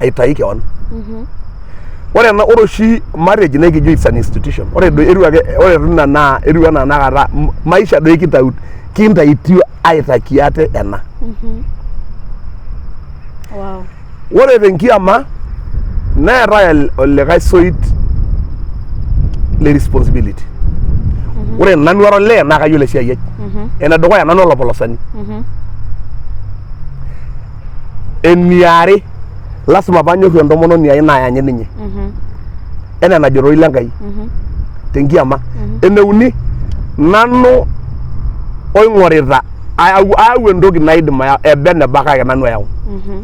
[SPEAKER 1] Aitayu keon. Ore ena ore oshi marriage naa ekijo it's an institution. Ore doi etiu ake ore ina naa etiu enaa tenakata maisha doi kintau kintaitio aitaki ate ena.
[SPEAKER 2] Wow.
[SPEAKER 1] Ore tenkiama neetae olikae soit le responsibility. Ore nanu ara olee naa kayiolo esiai ai. Enedukuya nanu olopolosani. Eniare lasima paanyorru entomononi ai nayanyit ninye enaa enajo ororei le Nkai tenkiama. Eneuni nanu oing'orita ayau entoki naidim eba eneba kake nanu ayau.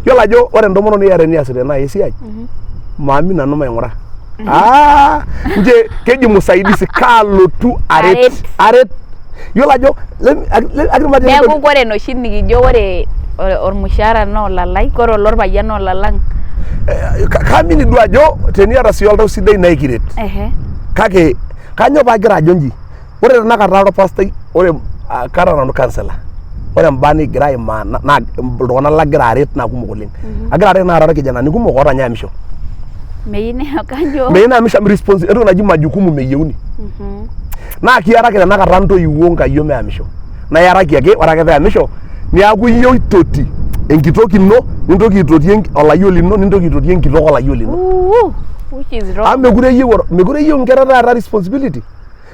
[SPEAKER 1] Yiolo ajo ore entomononi ai teniasita naaji esiai maami nanu maing'ura. Ah, nche keji musaidizi kaalotu aret aret. Yiolo ajo
[SPEAKER 2] Neeku kore enoshi nikijo ore ormushaara naa olalai, kore olorpayian naa olalang.
[SPEAKER 1] Kaamini duo ajo teniata sii oltau sidai naa ekiret. Kake kanyoo paagira ajo inji? Ore tenakata orpastai ore kara nanu counselor. Ore imbaa nikigira aimaa naa iltung'anak lagira aret naa kumok oleng. Agira aret tenakata irkijanani kumok ootanya amisho.
[SPEAKER 2] Meyieu neeku kajo.
[SPEAKER 1] Meyieu neamisho amu entoki naji majukumu meyieuni. Naa kiaraki tenakata intoiwuo nkayiok meyamisho. Naa iyaraki ake ore ake peeyamisho niaku iyie oitoti enkitok ino nintoki aitoti olayioni lino nintoki aitoti enkitok olayioni lino.
[SPEAKER 2] Which is wrong.
[SPEAKER 1] Amu mekure eyieu mekure eyieu inkera taata responsibility.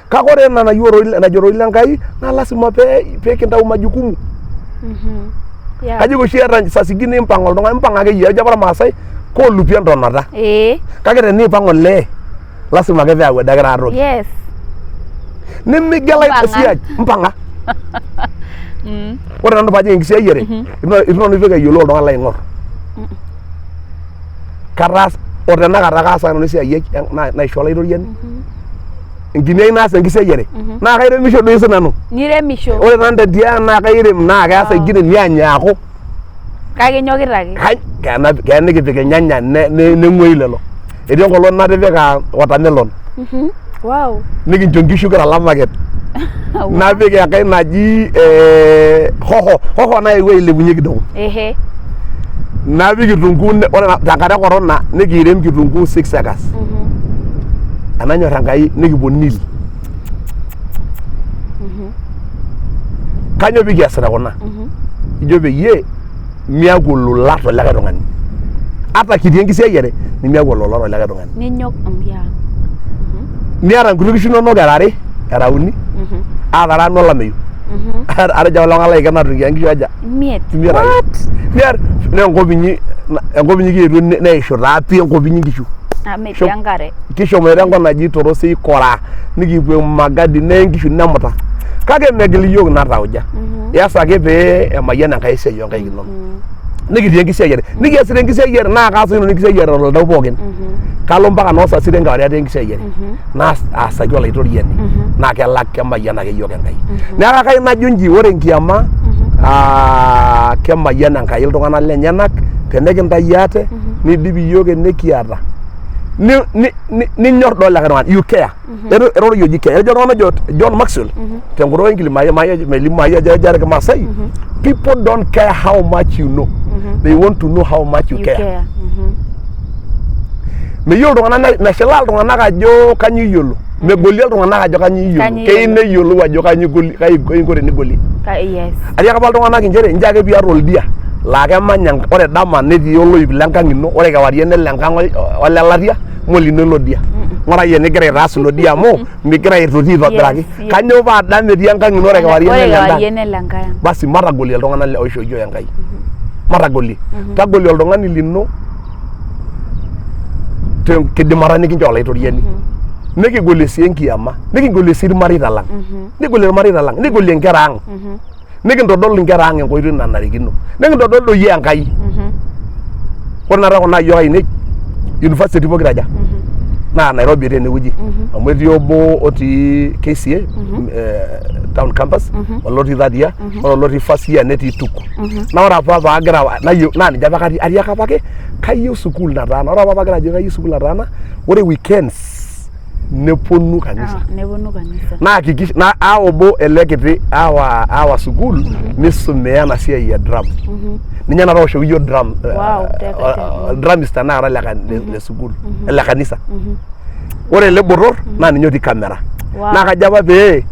[SPEAKER 1] Kake ore ena nayieu enajo ororei le Nkai naa lasima pee kintau majukumu.
[SPEAKER 2] Yeah.
[SPEAKER 1] Kajo oshi eeta saa zingine impang oltung'ani impang akeyie ejo apa irmaasai Koolupie entonata.
[SPEAKER 2] Ee.
[SPEAKER 1] Kake teniipang olee lasima ake peeyau eda toki.
[SPEAKER 2] Yes.
[SPEAKER 1] Nimigela
[SPEAKER 2] Mpang'a.
[SPEAKER 1] esiai mpang'a. Ore nanu paajing enkisiayiare itu nanu aitoki ayiolou oltung'ani laing'or. Kataas o tenakata kaasaki nanu esiai ai naishoo olaitoriani. Enkine ai naas enkisiayiare naa kairemisho doi sinanu.
[SPEAKER 2] Niremisho.
[SPEAKER 1] Ore nanu tentiang naa kairem naa keas
[SPEAKER 2] Wow.
[SPEAKER 1] enkine nianyaaku.
[SPEAKER 2] Kake inyokita ake.
[SPEAKER 1] Kai keya nikipik ilnyanya neng'uoyu lelo. Etii enkolong natipika watermelon
[SPEAKER 2] Wow.
[SPEAKER 1] nikincho nkishu kira lamaket. Napik enkae naji eh, hoho, hoho nayewuo ailepunye kidogo.
[SPEAKER 2] Ehe.
[SPEAKER 1] Napik kitunguu ore tenkata e corona nikiirem kitunguu 6 acres. Enanyor Enkai nikipuo nil. Kanyoo pikiasita kuna? Ijo peyie miaku olola tolikae tung'ani. Ata kitii enkisiayiare nimiaku olola tolikae tung'ani.
[SPEAKER 2] Ninyok yeah.
[SPEAKER 1] Niata nkuti kishu inonok era are, era uni, aatara nanu olameyu. Atejo apa iltung'anak lai kenatuikia nkishu aja?
[SPEAKER 2] Imiet.
[SPEAKER 1] Imiet ake. Niar naa enkop inyi enkop inyi kietuo neishu taa pii enkop inyi nkishu.
[SPEAKER 2] Ah, metii enkare.
[SPEAKER 1] Kishomoita enkop naji Torosei Kora nikipuo Magadi neye nkishu nemuta. Kake megil iyiook ina tauja. Ias ake pee emayian Enkai esiai oonkaik inonok. Nikitii enkisiayiare. Nikiasita enkisiayiare naa kaas oshi nanu enkisiayiare toltau pookin. Kalo mpaka noo saa sita enkewarie atii enkisiayiare. Naas aasaki olaitoriani. Naa kelak kemayian ake iyiook Enkai. Neeku kayieu najo inji ore enkiama kemayian Enkai iltung'anak lenyenak tenekintai ate nidip iyiook enekiata ninyor doi likae tung'ani you care. Eroroi oji care. Etejo oltung'ani ojo John Maxwell tenkutuk enkilima melimu ajo ejo irmaasai people don't care how much you know they want to know how much you
[SPEAKER 2] You
[SPEAKER 1] care.
[SPEAKER 2] care.
[SPEAKER 1] Meyiolo iltung'anak meshilaa iltung'anak ajo kanyoo iyiolo. Megolie iltung'anak ajo kanyoo iyiolo.
[SPEAKER 2] Kanyoo
[SPEAKER 1] Keyieu
[SPEAKER 2] iyiolo.
[SPEAKER 1] neyiolou ajo kanyoo igolie kai inko tenigolie.
[SPEAKER 2] Yes.
[SPEAKER 1] Atiaka apa iltung'anak inchere nchoo ake piata oldia laa kemanya ore dama netii oloip lenkang ino ore kewarie nelo enkang olelatia mee olino ilo dia. Ng'urai enigira aitaas ilo dia amu migira aitoti aitobiraki.
[SPEAKER 2] Yes, yes.
[SPEAKER 1] Kanyoo paa dama etii enkang ino ore kewarie
[SPEAKER 2] Ore
[SPEAKER 1] nelo enda
[SPEAKER 2] kewarie
[SPEAKER 1] ang?
[SPEAKER 2] nelo enkae ang.
[SPEAKER 1] Basi matagolie iltung'anak oishoo iyiook Enkai. Matagolie. Tagolie oltung'ani lino tenkidimata nikinchoo olaitoriani. Nikigolie sii enkiama, nikigolie sii irmareita lang. Nikigolie irmareita lang, nikigolie inkera ang. Nikintodol inkera ang enkoitoi nanarikino. Nikintodol doi Enkai. Ore taata kuna ayiok ainei university etii pokira aja naa Nairobi etii enewueji amu etii obo otii KCA town campus olotii third year ore olotii first year netii TUK. Naa ore apa paagira nayieu naa ninche apa atii atiaka apake kayieu sukuul nataana. Ore apa paagira ajoki kayieu sukuul nataana ore weekends neponu kanisa.
[SPEAKER 2] Ah, neponu kanisa.
[SPEAKER 1] Nahakikisha na aawa obo ele kiti aawa aawa sukuul misumea ena siai e drum. Ninye natooshoki iyiok drum
[SPEAKER 2] Wow, teka, teka.
[SPEAKER 1] drumist tenakata le le sukuul le kanisa. Ore ele botor naa ninye otii camera.
[SPEAKER 2] Wow.
[SPEAKER 1] Naa kajo apa pee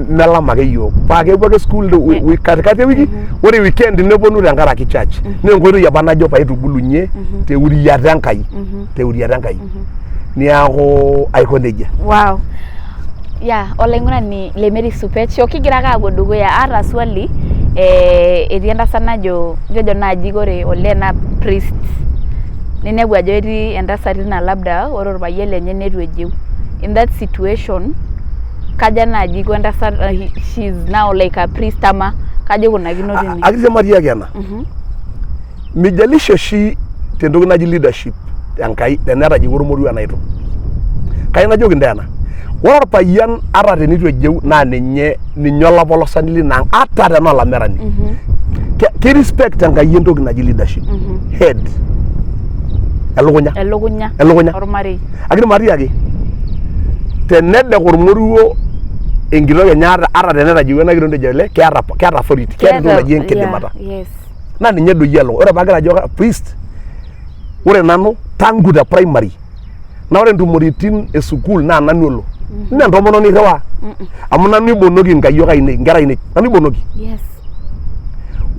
[SPEAKER 1] melam ake iyiook paa kepuo ake sukuul katikati ewiki ore weekend neponu tenkaraki church. Naa enkoitoi apa najo paitubulunye teuriata Enkai teuriata Enkai. Niaku aiko nejia.
[SPEAKER 2] Wow. Ya, olaing'urani le Mary Supet Show kigira ake aapuo dukuya. Aata swali etii entasat najo kejo naaji ore olee naa priest ninepu ajo etii entasati naa labda ore orpayian lenye neitu ejeu. In that situation kaja naaji iko entasat she is now like a priest ama kaja ikunakino tine?
[SPEAKER 1] Akiriamari ena. Mijalisha oshi tentoki naji leadership Enkai tenetajing'a ormoruo enaito. Kayieu najoki intae ena, ore orpayian ata tenitu ejeu naa ninye ninye olapolosani lina ang ata tenaa olamerani. Ki respect Enkai entoki naji leadership. Head. Elukunya.
[SPEAKER 2] Elukunya.
[SPEAKER 1] Elukunya.
[SPEAKER 2] Ormarei.
[SPEAKER 1] Lakini matiaki tenedek ormoruo enkitok enye ata ata tenetajeuwua ena kitok nejo ele keeta keeta authority keeta entoki naji enkidimata.
[SPEAKER 2] Yeah, yes.
[SPEAKER 1] Naa ninye doi elukunya. Ore paagira ajo priest ore nanu tangu te primary naa ore ntumoritin e sukuul naa nanu olo. Mme entomononi irriwaa amu nanu ibonoki nkayiok ainei nkera ainei nanu ibonoki.
[SPEAKER 2] Yes.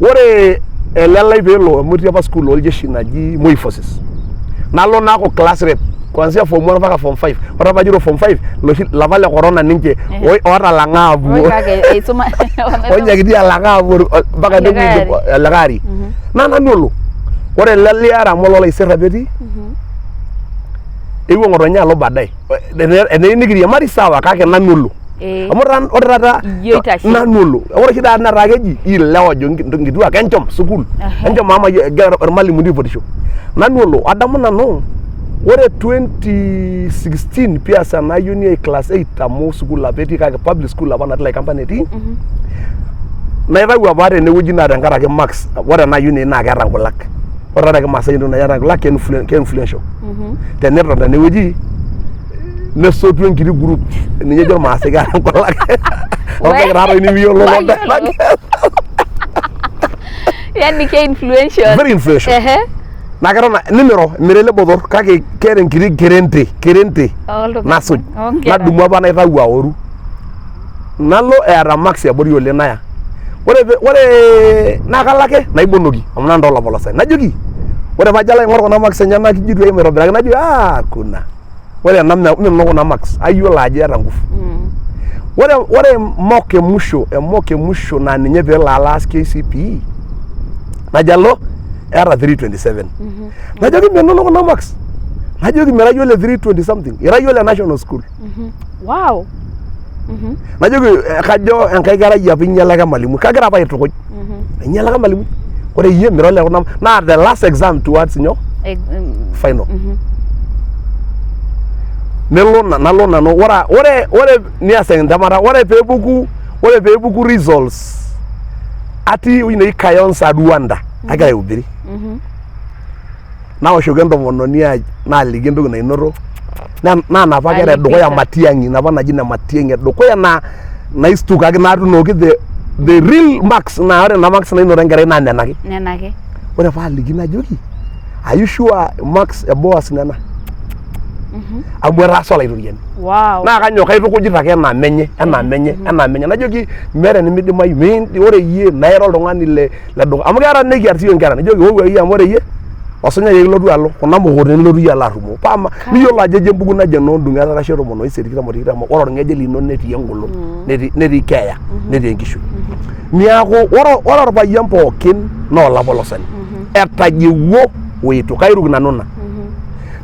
[SPEAKER 1] Ore ele lai peelo amu etii apa sukuul oljeshi naji Moi Forces nalo naaku class rep kuanzia form 1 mpaka form 5. Ore apa ajito form 5 loshi lapa le corona ninche otalang'a aapuo
[SPEAKER 2] Oi kake eisuma
[SPEAKER 1] oinyakitia alang'a aapuo mpaka
[SPEAKER 2] Likae ari.
[SPEAKER 1] likae ari. Naa nanu olo. Ore ele liare amu ololaiser apa etii, eewuo ng'otonye alo baadaye. Eneyieu nikiriamari sawa kake nanu olo. Amu ore taata
[SPEAKER 2] Iyie oitashe.
[SPEAKER 1] nanu olo. Ore oshi taata netaa keji ilewa ojo nkituak enchom sukuul. Enchom amu egira irmalimuni aipotisho. Nanu olo. Adamu nanu ore 2016 pias ena ayioni ai class 8 amu sukuul apa etii kake public school apa natii Laikamba netii. Naitau apa tenewueji naa tenkaraki marks. Ore ena ayioni naa keeta nkulak. Ore taata kimaasai entoki naji keeta nkulak ke influential. Teneton tenewueji nesotu enkiti group ninye ejo irmaasai keeta nkulak. Amu taa doi nimiyiolo
[SPEAKER 2] Mayiolo. Yani ke influential.
[SPEAKER 1] Very influential.
[SPEAKER 2] Ehe.
[SPEAKER 1] Naa keton nimiro miro ele botor kake keeta enkiti kerente kerente
[SPEAKER 2] Oltung'ani.
[SPEAKER 1] nasuj.
[SPEAKER 2] Oonkera.
[SPEAKER 1] Nadumu apa naitau aoru. Nalo eeta marks abori oleng naya. Ore naa kalo ake naibonoki amu nanu taa olapolosa. Najoki ore pajo alo aing'or kuna marks enyenak ijo itu eim aitobiraki najoki aa kuna ore ena mino kuna marks ayiolo ajo iyata ngufu. Ore mock e musho e mock e musho naa ninye peelo alo aas KCPE najo alo eeta 327. Najoki menono kuna marks. Najoki mira iyie ole 320 something ira iyie ole national school.
[SPEAKER 2] Wow.
[SPEAKER 1] Najoki kajo enkae kerai apa inyialaka emalimui kagira apa aitukuj. Inyialaka emalimui. Ore iyie mira ole kuna naa the last exam towards nyoo final. Nelo nalo nanu ore nias entemata ore peepuku results atii ewueji neji Kayonza Rwanda agira aihubiri. Naoshoki entomononi ai naaliki entoki nainoto naa napa kera edukuya Matiang'i inapa naji ine Matiang'i edukuya naa naistukaki natunooki the real marks naa ore nena marks nainoto enkerai naa nena ake.
[SPEAKER 2] Nena ake.
[SPEAKER 1] Ore paaliki najoki are you sure marks e Boaz nena? Amu etaasa olaitoriani.
[SPEAKER 2] Wow.
[SPEAKER 1] Naa kanyoo kaitukujita ake enaa menye enaa menye enaa menye najoki meeta enimidimayu ore iyie naa ira oltung'ani le ledukuya amu keeta nekiata siyiok inkera nijoki wou akeyie amu ore iyie osunyai ake ilotu alo kuna mukutani ilotu iyie alo arrumoo paa niyiolo ajo ejo embuku naji enoo ndung'et arashu 18 tikitam o tikitam ore orng'ejep lino netii engolon netii keeya netii enkishui niaku ore orpayian pookin naa olapolosani etajeuo oitu kairuk nanu ina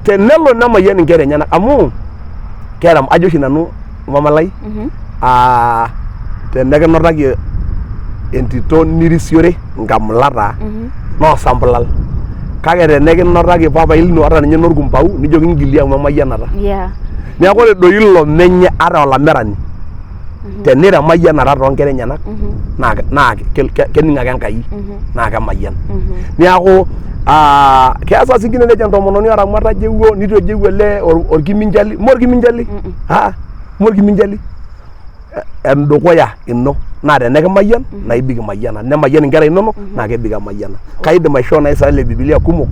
[SPEAKER 1] tenelo nemayian inkera enyenak amu keeta ajo oshi nanu mama lai aa tenekinutaki entito nirisiore nkamula taa naa osampulal kake tenekinutaki papai lino ata ninye enorkumpau nijoki ngilie amu emayianata Neeku ore doi ilo menye ata olamerani teniro emayianata toonkera enyenak naa naa kening ake Enkai naa kemayian. Neeku aa keasa sinkine nejo entomononi ore amu etajeuo nitu ejeu ele orkiminchali, mee orkiminchali aa mee orkiminchali endukuya ino naa tenekimayian naa ibik imayiana, nemayian inkera inonok naa kebik emayiana. Kaidim aishoo nai isaai le bibilia kumok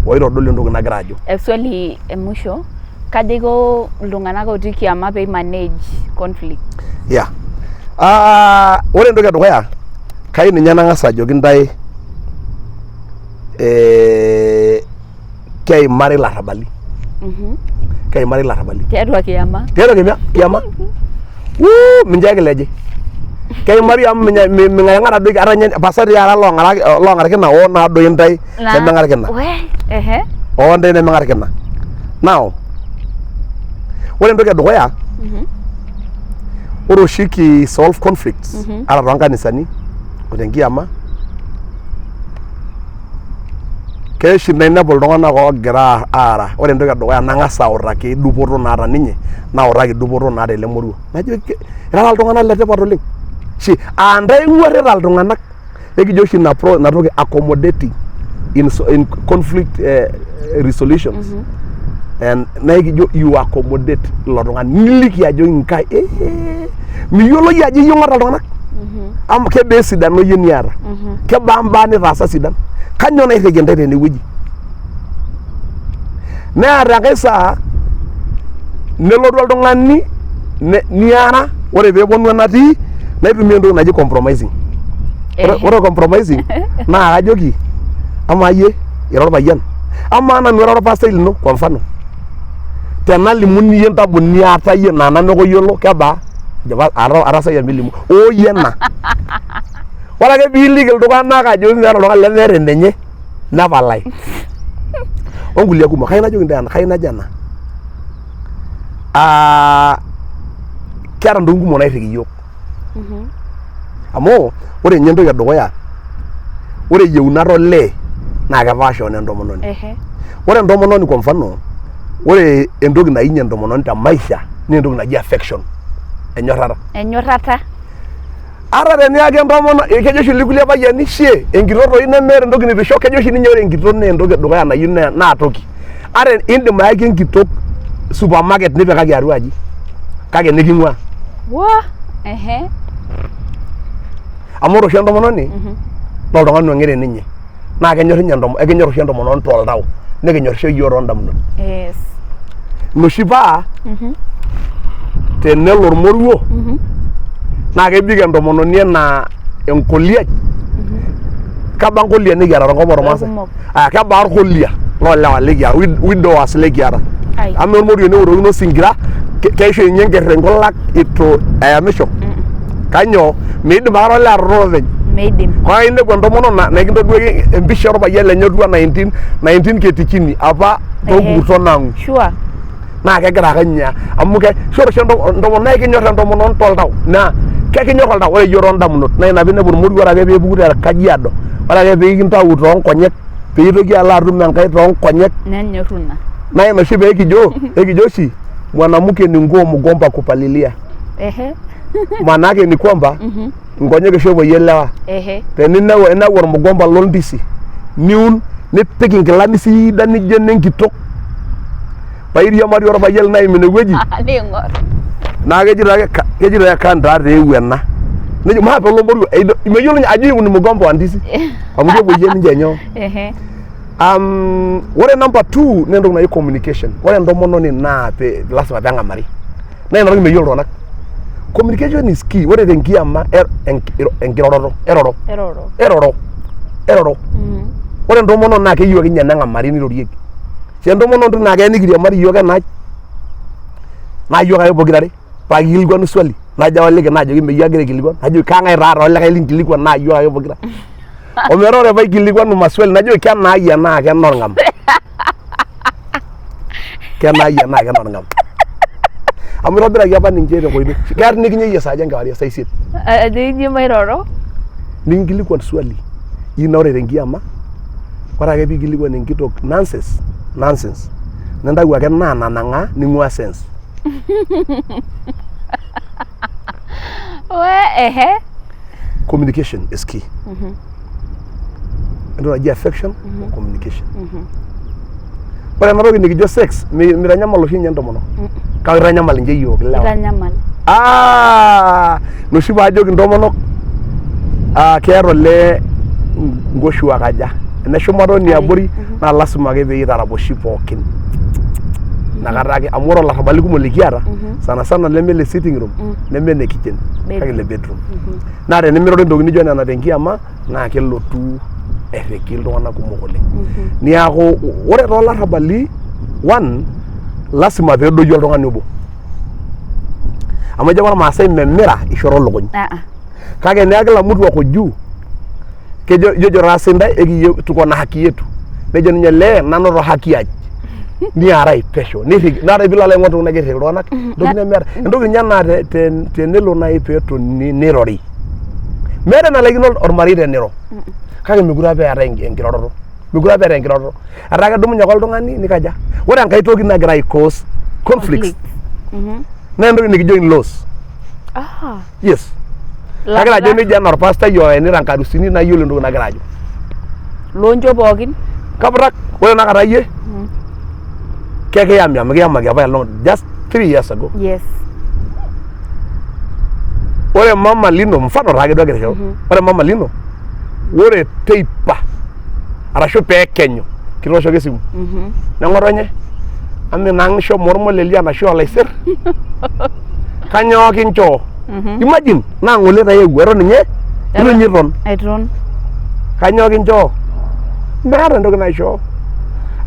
[SPEAKER 1] oitodolu entoki nagira ajo.
[SPEAKER 2] Swali e mwisho Kaja iko iltung'anak otii kiama pee manage conflict?
[SPEAKER 1] Yeah. Ore entoki edukuya kayieu ninye nang'as ajoki intae eh, keimari ilarrabali. Keimari ilarrabali.
[SPEAKER 2] Tiatua kiama.
[SPEAKER 1] Tiatua kiama. Wuu, mincho ekileji. Keimari amu ming'aring'ara doi ata ninye pasati ara loong'arakina oo naa doi intae nemeng'arikina.
[SPEAKER 2] We, ehe.
[SPEAKER 1] Oo ntae nemeng'arikina. Now, ore entoki edukuya ore oshi ki solve conflicts ata toonkanisani o tenkiyama keya oshi nainepu iltung'anak oogira aara ore entoki edukuya nang'as autaki dupoto naata ninye nautaki dupoto naata ele moruo najoki irara iltung'anak letipat oleng shi aa ntae ing'uarrita iltung'anak ekijo oshi ina pro ina toki accommodating in conflict resolutions and naa ekijo you accommodate ilo tung'ani niliki ajoki nkai eh, miyiolo iyie ajo iyie ong'uarrita iltung'anak amu kebaa esidano iyie niata kebaa imbaa nitaasa sidan kanyoo nairrikie intae tenewueji neeta enkae saa nelotu oltung'ani niara ore peeponu enatii naitumia entoki naji compromising ore compromising naa kajoki amaa iyie ira orpayian amaa nanu ara orpastai lino kwa mfano tenalimu iyie ntabu niata iyie naa nanu ake oyiolo kebaa atasayia milimu oo iyie ena ore ake piiliki iltung'anak ajo meeta oltung'ani lemeeta enenye. Nepalai. Onkulie kumok. Kayieu najoki intae ena, kayieu najo ena. Ah, keeta ntokitin kumok nairriki iyiook. Amu ore ninye entoki edukuya, ore iyieunat olee naa kepaasha onentomononi. Ore entomononi kwa mfano, ore entoki nayieu ninye entomononi te maisha naa entoki naji affection, enyorrata.
[SPEAKER 2] Enyorrata.
[SPEAKER 1] Ata teniyaki entomononi, kejo oshi irkulie payiani shie enkitok toi nemeeta entoki nitu isho, kejo oshi ninye ore enkitok naa entoki edukuya nayieu naa toki. Ata indim ayaki enkitok supermarket nipikaki atua aji kake niking'uaa.
[SPEAKER 2] Wah! Ehe.
[SPEAKER 1] Amu ore oshi entomononi naa oltung'ani ong'ire ninye naa kenyorr ninye ekinyorr oshi entomononi toltau nikinyorrisho iyiook toondamunot.
[SPEAKER 2] Yes.
[SPEAKER 1] Ina oshi paa tenelo ormoruo naa kebik entomononi enaa enkoliai. Kebaa nkolia nikiata tenkop oormaasai?
[SPEAKER 2] Kumok.
[SPEAKER 1] Ah, kebaa irkolia loolewa likiata, widowers likiata.
[SPEAKER 2] Ai.
[SPEAKER 1] Amaa ormoruo teneorokino osinkira keishu ninye enker nkulak itu eyamisho? Kanyoo? Meidim aikata olee atotona openy.
[SPEAKER 2] Meidim.
[SPEAKER 1] Kake inepu entomononi naa ekintoduaki empisha orpayian lenye otua 19 19 keti chini apa toonkukurto naang'u.
[SPEAKER 2] Sure.
[SPEAKER 1] Naa kegira ake ninye amu ke ore oshi entomononi naa ekinyor entomononi toltau naa kekinyor oltau ore iyie toondamunot naa ina piinepu ormoruo ore ake peepuku te Kajiado ore ake pee kintau toonkonyek piitoki alo atum enkae toonkonyek
[SPEAKER 2] Nenyorru ina.
[SPEAKER 1] naa ina oshi pee kijo ekijo oshi mwanamke ni nguo mgomba kupalilia
[SPEAKER 2] Ehe.
[SPEAKER 1] maanake ni kwamba nkonyek oshi epuoyie lewa
[SPEAKER 2] Ehe.
[SPEAKER 1] teninau inau ormugomba lolndisi niun nipik inkilani siidan nijo inenkitok paa iriamari orpayian lino aim inewueji
[SPEAKER 2] Ning'or.
[SPEAKER 1] naa kejito ake kejito ake kan taa eewuo ena nejo maape ilo moruo meyiolo ninye ajo ni mgomba wa ndizi amu kepuoyie ninche nyoo
[SPEAKER 2] Ehe.
[SPEAKER 1] Ore number 2 naa entoki naji communication. Ore entomononi naa pe, lasima peng'amari. Naa ina toki meyiolo iltung'anak. Communication is key. Ore tenkiyama enkiroroto, eroro.
[SPEAKER 2] Eroro.
[SPEAKER 1] Eroro. Eroro. Ore entomononi naa keyieu ake ninye neng'amari nirorieki. Si entomononi naa keya nikiriamari iyiook enaaji naa iyiook ake pokirare paa kikilikuanu swali najo awaliki naajoki meyie agira aikilikuan najoki kang'ae taata olikae linkilikuan naa iyiook ake pokira ometaa ore paikilikuanu maswali najoki kenaai enaa kenorng'am kenaai enaa kenorng'am amu itobiraki apa ninche tenkoitoi keya nikinyayie saa aja enkewarie saa isiet
[SPEAKER 2] Ajo ijo mairoro.
[SPEAKER 1] nikinkilikuan swali iyieu naa ore tenkiyama ore ake piikilikuan enkitok nonsense nonsense nintau ake naa nanang'aa ning'uaa sense
[SPEAKER 2] We ehe.
[SPEAKER 1] Communication is key. Entoki naji affection o communication. Ore ena toki nikijo sex mitanyamal oshi ninye intomonok kake itanyamal ninche iyiook ilewa.
[SPEAKER 2] Itanyamal.
[SPEAKER 1] Ah, inoshi paajoki intomonok ah, keeta olee nkoshuak aja ene shumata oniabori naa lasima ake pee itaraposhi pookin inakata ake amu ore ilarrabali kumok likiata sana sana leme ile sitting room neme ine kitchen kake ile bedroom naa tenimiroro intokitin nijo nena tenkiyama naa kelotu airriki iltung'anak kumok oleng niaku ore toolarrabali one lasima peedoyio oltung'ani obo amu ejo apa irmaasai memira ishoro lukuny
[SPEAKER 2] Ah, ah.
[SPEAKER 1] kake neeku kila mtu ako juu kejo jojo taa sindae ekiyieu tuko na haki yetu nejo ninye lee nanoto haki ai niarai pesho nirriki naa ore piilo alo aing'or intokitin nagira airriki iltung'anak entoki nemeeta entoki ninye naa tenelo naaji peetoni nirori meeta enalaikino ormarei teniro kake mekure apa eetae enkiroroto mekure apa eetae enkiroroto etaa kedumunye ake oltung'ani nikaja ore enkae toki nagira ai cause conflicts
[SPEAKER 2] Mhm.
[SPEAKER 1] naa entoki nikijo in laws
[SPEAKER 2] Ah.
[SPEAKER 1] yes kagira ajo nejia enaa orpastai oenita nkarusini nayiolo entoki nagira ajo
[SPEAKER 2] Looncho pookin.
[SPEAKER 1] kaputak ore enakata iyie kekiyami amu kiyamaki apa elong just 3 years ago.
[SPEAKER 2] Yes.
[SPEAKER 1] Ore mama lino mfano taake duo agira aisho ore mama lino ore teipa arashu peekenyu kitooshoki esimu neng'otonye amu ina ang ishomo ormoleli anashu olaiser kanyoo kinchoo imagine naa ng'ole taa eewuo eton ninye itu ninye iton
[SPEAKER 2] Eton.
[SPEAKER 1] Kanyoo kinchoo meeta entoki naishoo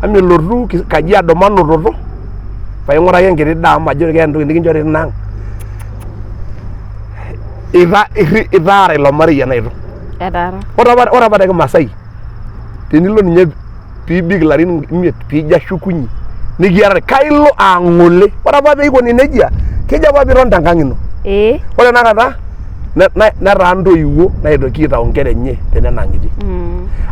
[SPEAKER 1] amu elotu Kajiado manototo paing'uraki enkiti daa amu majo keeta entoki nikinchori tina ang itaara ilo marei enaa itu
[SPEAKER 2] Etaara.
[SPEAKER 1] Ore apa te kimasai Tenilo ninye piibik ilarin imiet piijo ashukunye nikiarare kailo aa ng'ole. Ore apa peikoni nejia keji apa piiton tenkang ino.
[SPEAKER 2] Ee.
[SPEAKER 1] Ore tenakata netaa intoiwuo naitoki aitau inkera enye tenena ang'itie.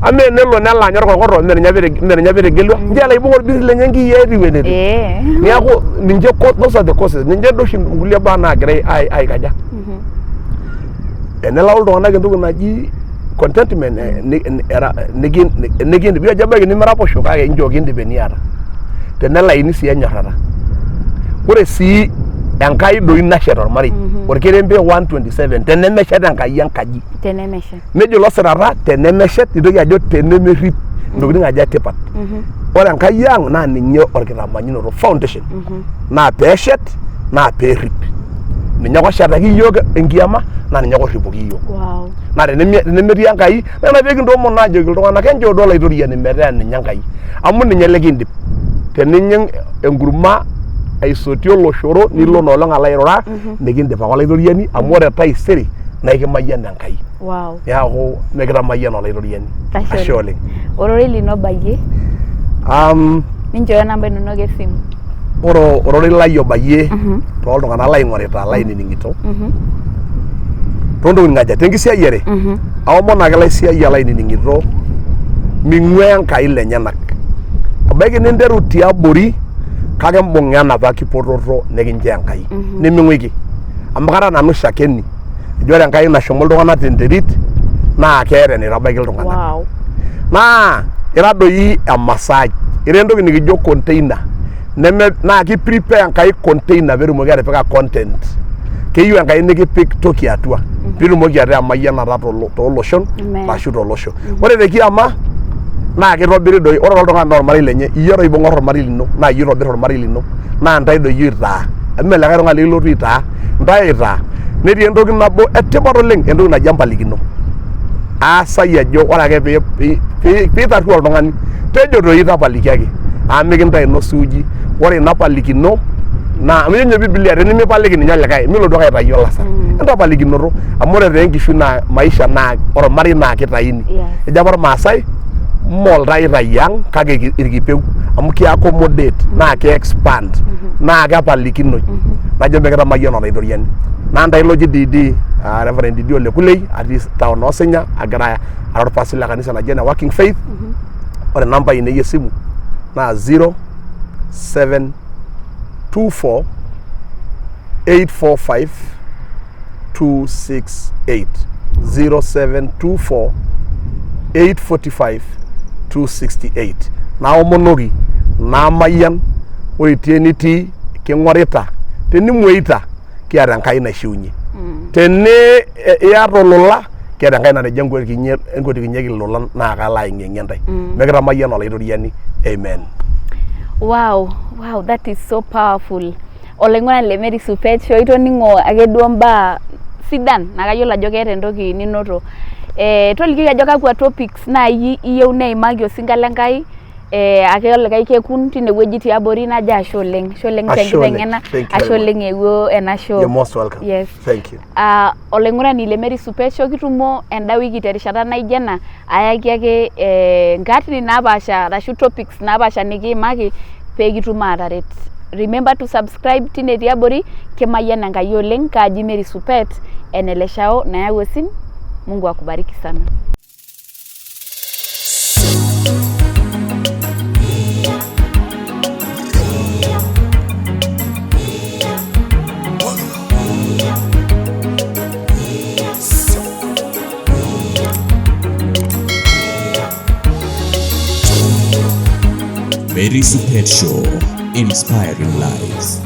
[SPEAKER 1] Amaa enelo nelo anya orkokoto mme ninye apa etegelua nchoo elo aibung orbirri lenye nkiyiaa etiu enetiu.
[SPEAKER 2] Ee.
[SPEAKER 1] Neeku ninche those are the causes ninche duo oshi nkulie baa naagirai aikaja. Tenelau iltung'anak entoki naji contentment nikiindip ajo ebaiki nimiraposho kake inchoo kindip eniata. Tenelaini sii enyorrata. Ore sii Enkai doi nashet ormarei orkerembe 127 tenemeshet Enkai enkaji.
[SPEAKER 2] Tenemeshet.
[SPEAKER 1] Nejo ilo sirata tenemeshet nitoki ajo tenemerrip intokitin aja etipat. Ore Enkai ang naa ninye orkitamanyunoto foundation naa peeshet naa peerrip. Ninye ake oshetaki iyiook enkiama naa ninye ake orripoki iyiook.
[SPEAKER 2] Wow.
[SPEAKER 1] Naa tenemetii Enkai naa ina pee kintoomon aajoki iltung'anak enchoo duo Olaitoriani metaa ninye Enkai amu ninye likindip. Teninying enkurma aisotie oloshoro nilo ina olong alo airura nikindip ake Olaitoriani amu ore taisere naa ekimayian Enkai.
[SPEAKER 2] Wow.
[SPEAKER 1] Neeku mikitamayiana Olaitoriani. Ashe oleng.
[SPEAKER 2] Ororei lino obayie? Ninchooyo namba inonok esimu.
[SPEAKER 1] Ore ororei lai obayie tooltung'anak laing'orita lainining'ito toontokitin aja tenkisiayiare aomon ake laisiayiak lainining'ito ming'ua Enkai lenyenak. Ebaiki ninteru tiabori kake imbung'a enapa kipototo nikinchoo Enkai niming'uiki amu kara nanu shakeni ajo ore Enkai nashumu iltung'anak tenterit naa keeta eneitabaiki iltung'anak.
[SPEAKER 2] Wow.
[SPEAKER 1] Naa ira doi emasaai, ira entoki nikijo container neme naa ki prepare Enkai container peetumoki atipika content. Keyieu Enkai nikipik toki atua piitumoki ataa emayianata tooloshon
[SPEAKER 2] Amen.
[SPEAKER 1] ashu tolosho. Ore te kiama naa kitobiri doi ore oltung'ani naa ormarei lenye, iyie doi oibung'a ormarei lino naa iyie oitobirr ormarei lino naa intae doi oitaa eme likae tung'ani likilotu aitaa, intae oitaa. Netii entoki nabo etipat oleng entoki naji empalikino. Aasai ajo ore ake piitarruo oltung'ani tejo doi tapalikiaki amu mikintayu ina osuuji. Ore ina palikino naa amu ejo ninye Bibilia tenimipaliki ninye olikae milotu ake aitayu olasar. Entapalikinoto amu ore taa enkishui naa maisha naa ormarei naa kitayuni. Ejo apa irmaasai mme oltaa oitayu ang kake irkipeu amu ki accommodate naa ki expand naa kepalikinoi. Najo mikitamayiana Olaitoriani. Naa ntae loji DD Reverend DD Ole Kulei atii town Osinya agira ara orpastai le kanisa naji ene Working Faith. Ore inamba ainei esimu naa 0724 845 268 0724 845 268 naomonoki namayian ore itii enitii king'orita tenimueita kiata Enkai naishiunye tene iyata olola kiata Enkai natejo enkwetikinyeki ilolan naa kalo aing'eng'ie intae mikitamayiana Olaitoriani amen.
[SPEAKER 2] Wow, wow, that is so powerful. Olaing'urani le Mary Supet Show itoning'o ake duo imbaa sidan naa kayiolo ajo keeta entoki ninoto. Eh, tolikioki ajo kakwa topics naaji iyieu neimaki osinka le Nkai eh, ake olikae kekun tinewueji tiabori najo ashe oleng. Ashe oleng
[SPEAKER 1] Ashe oleng.
[SPEAKER 2] tenkiteng'ena,
[SPEAKER 1] Thank you
[SPEAKER 2] ashe
[SPEAKER 1] very much.
[SPEAKER 2] oleng eewuo ena show.
[SPEAKER 1] You're most welcome.
[SPEAKER 2] Yes.
[SPEAKER 1] Thank you.
[SPEAKER 2] Ah, olaing'urani le Mary Supet Show kitumo enda wiki terishata naijo ena ayaki ake eh, nkaatini napaasha arashu topics napaasha nikiimaki pee kitum aataret. Remember to subscribe tine tiabori, kimayian Enkai oleng. Kaaji Mary Supet, ene Leshao nayau osim. Mungu akubariki sana.
[SPEAKER 3] Mary Supet Show, inspiring lives.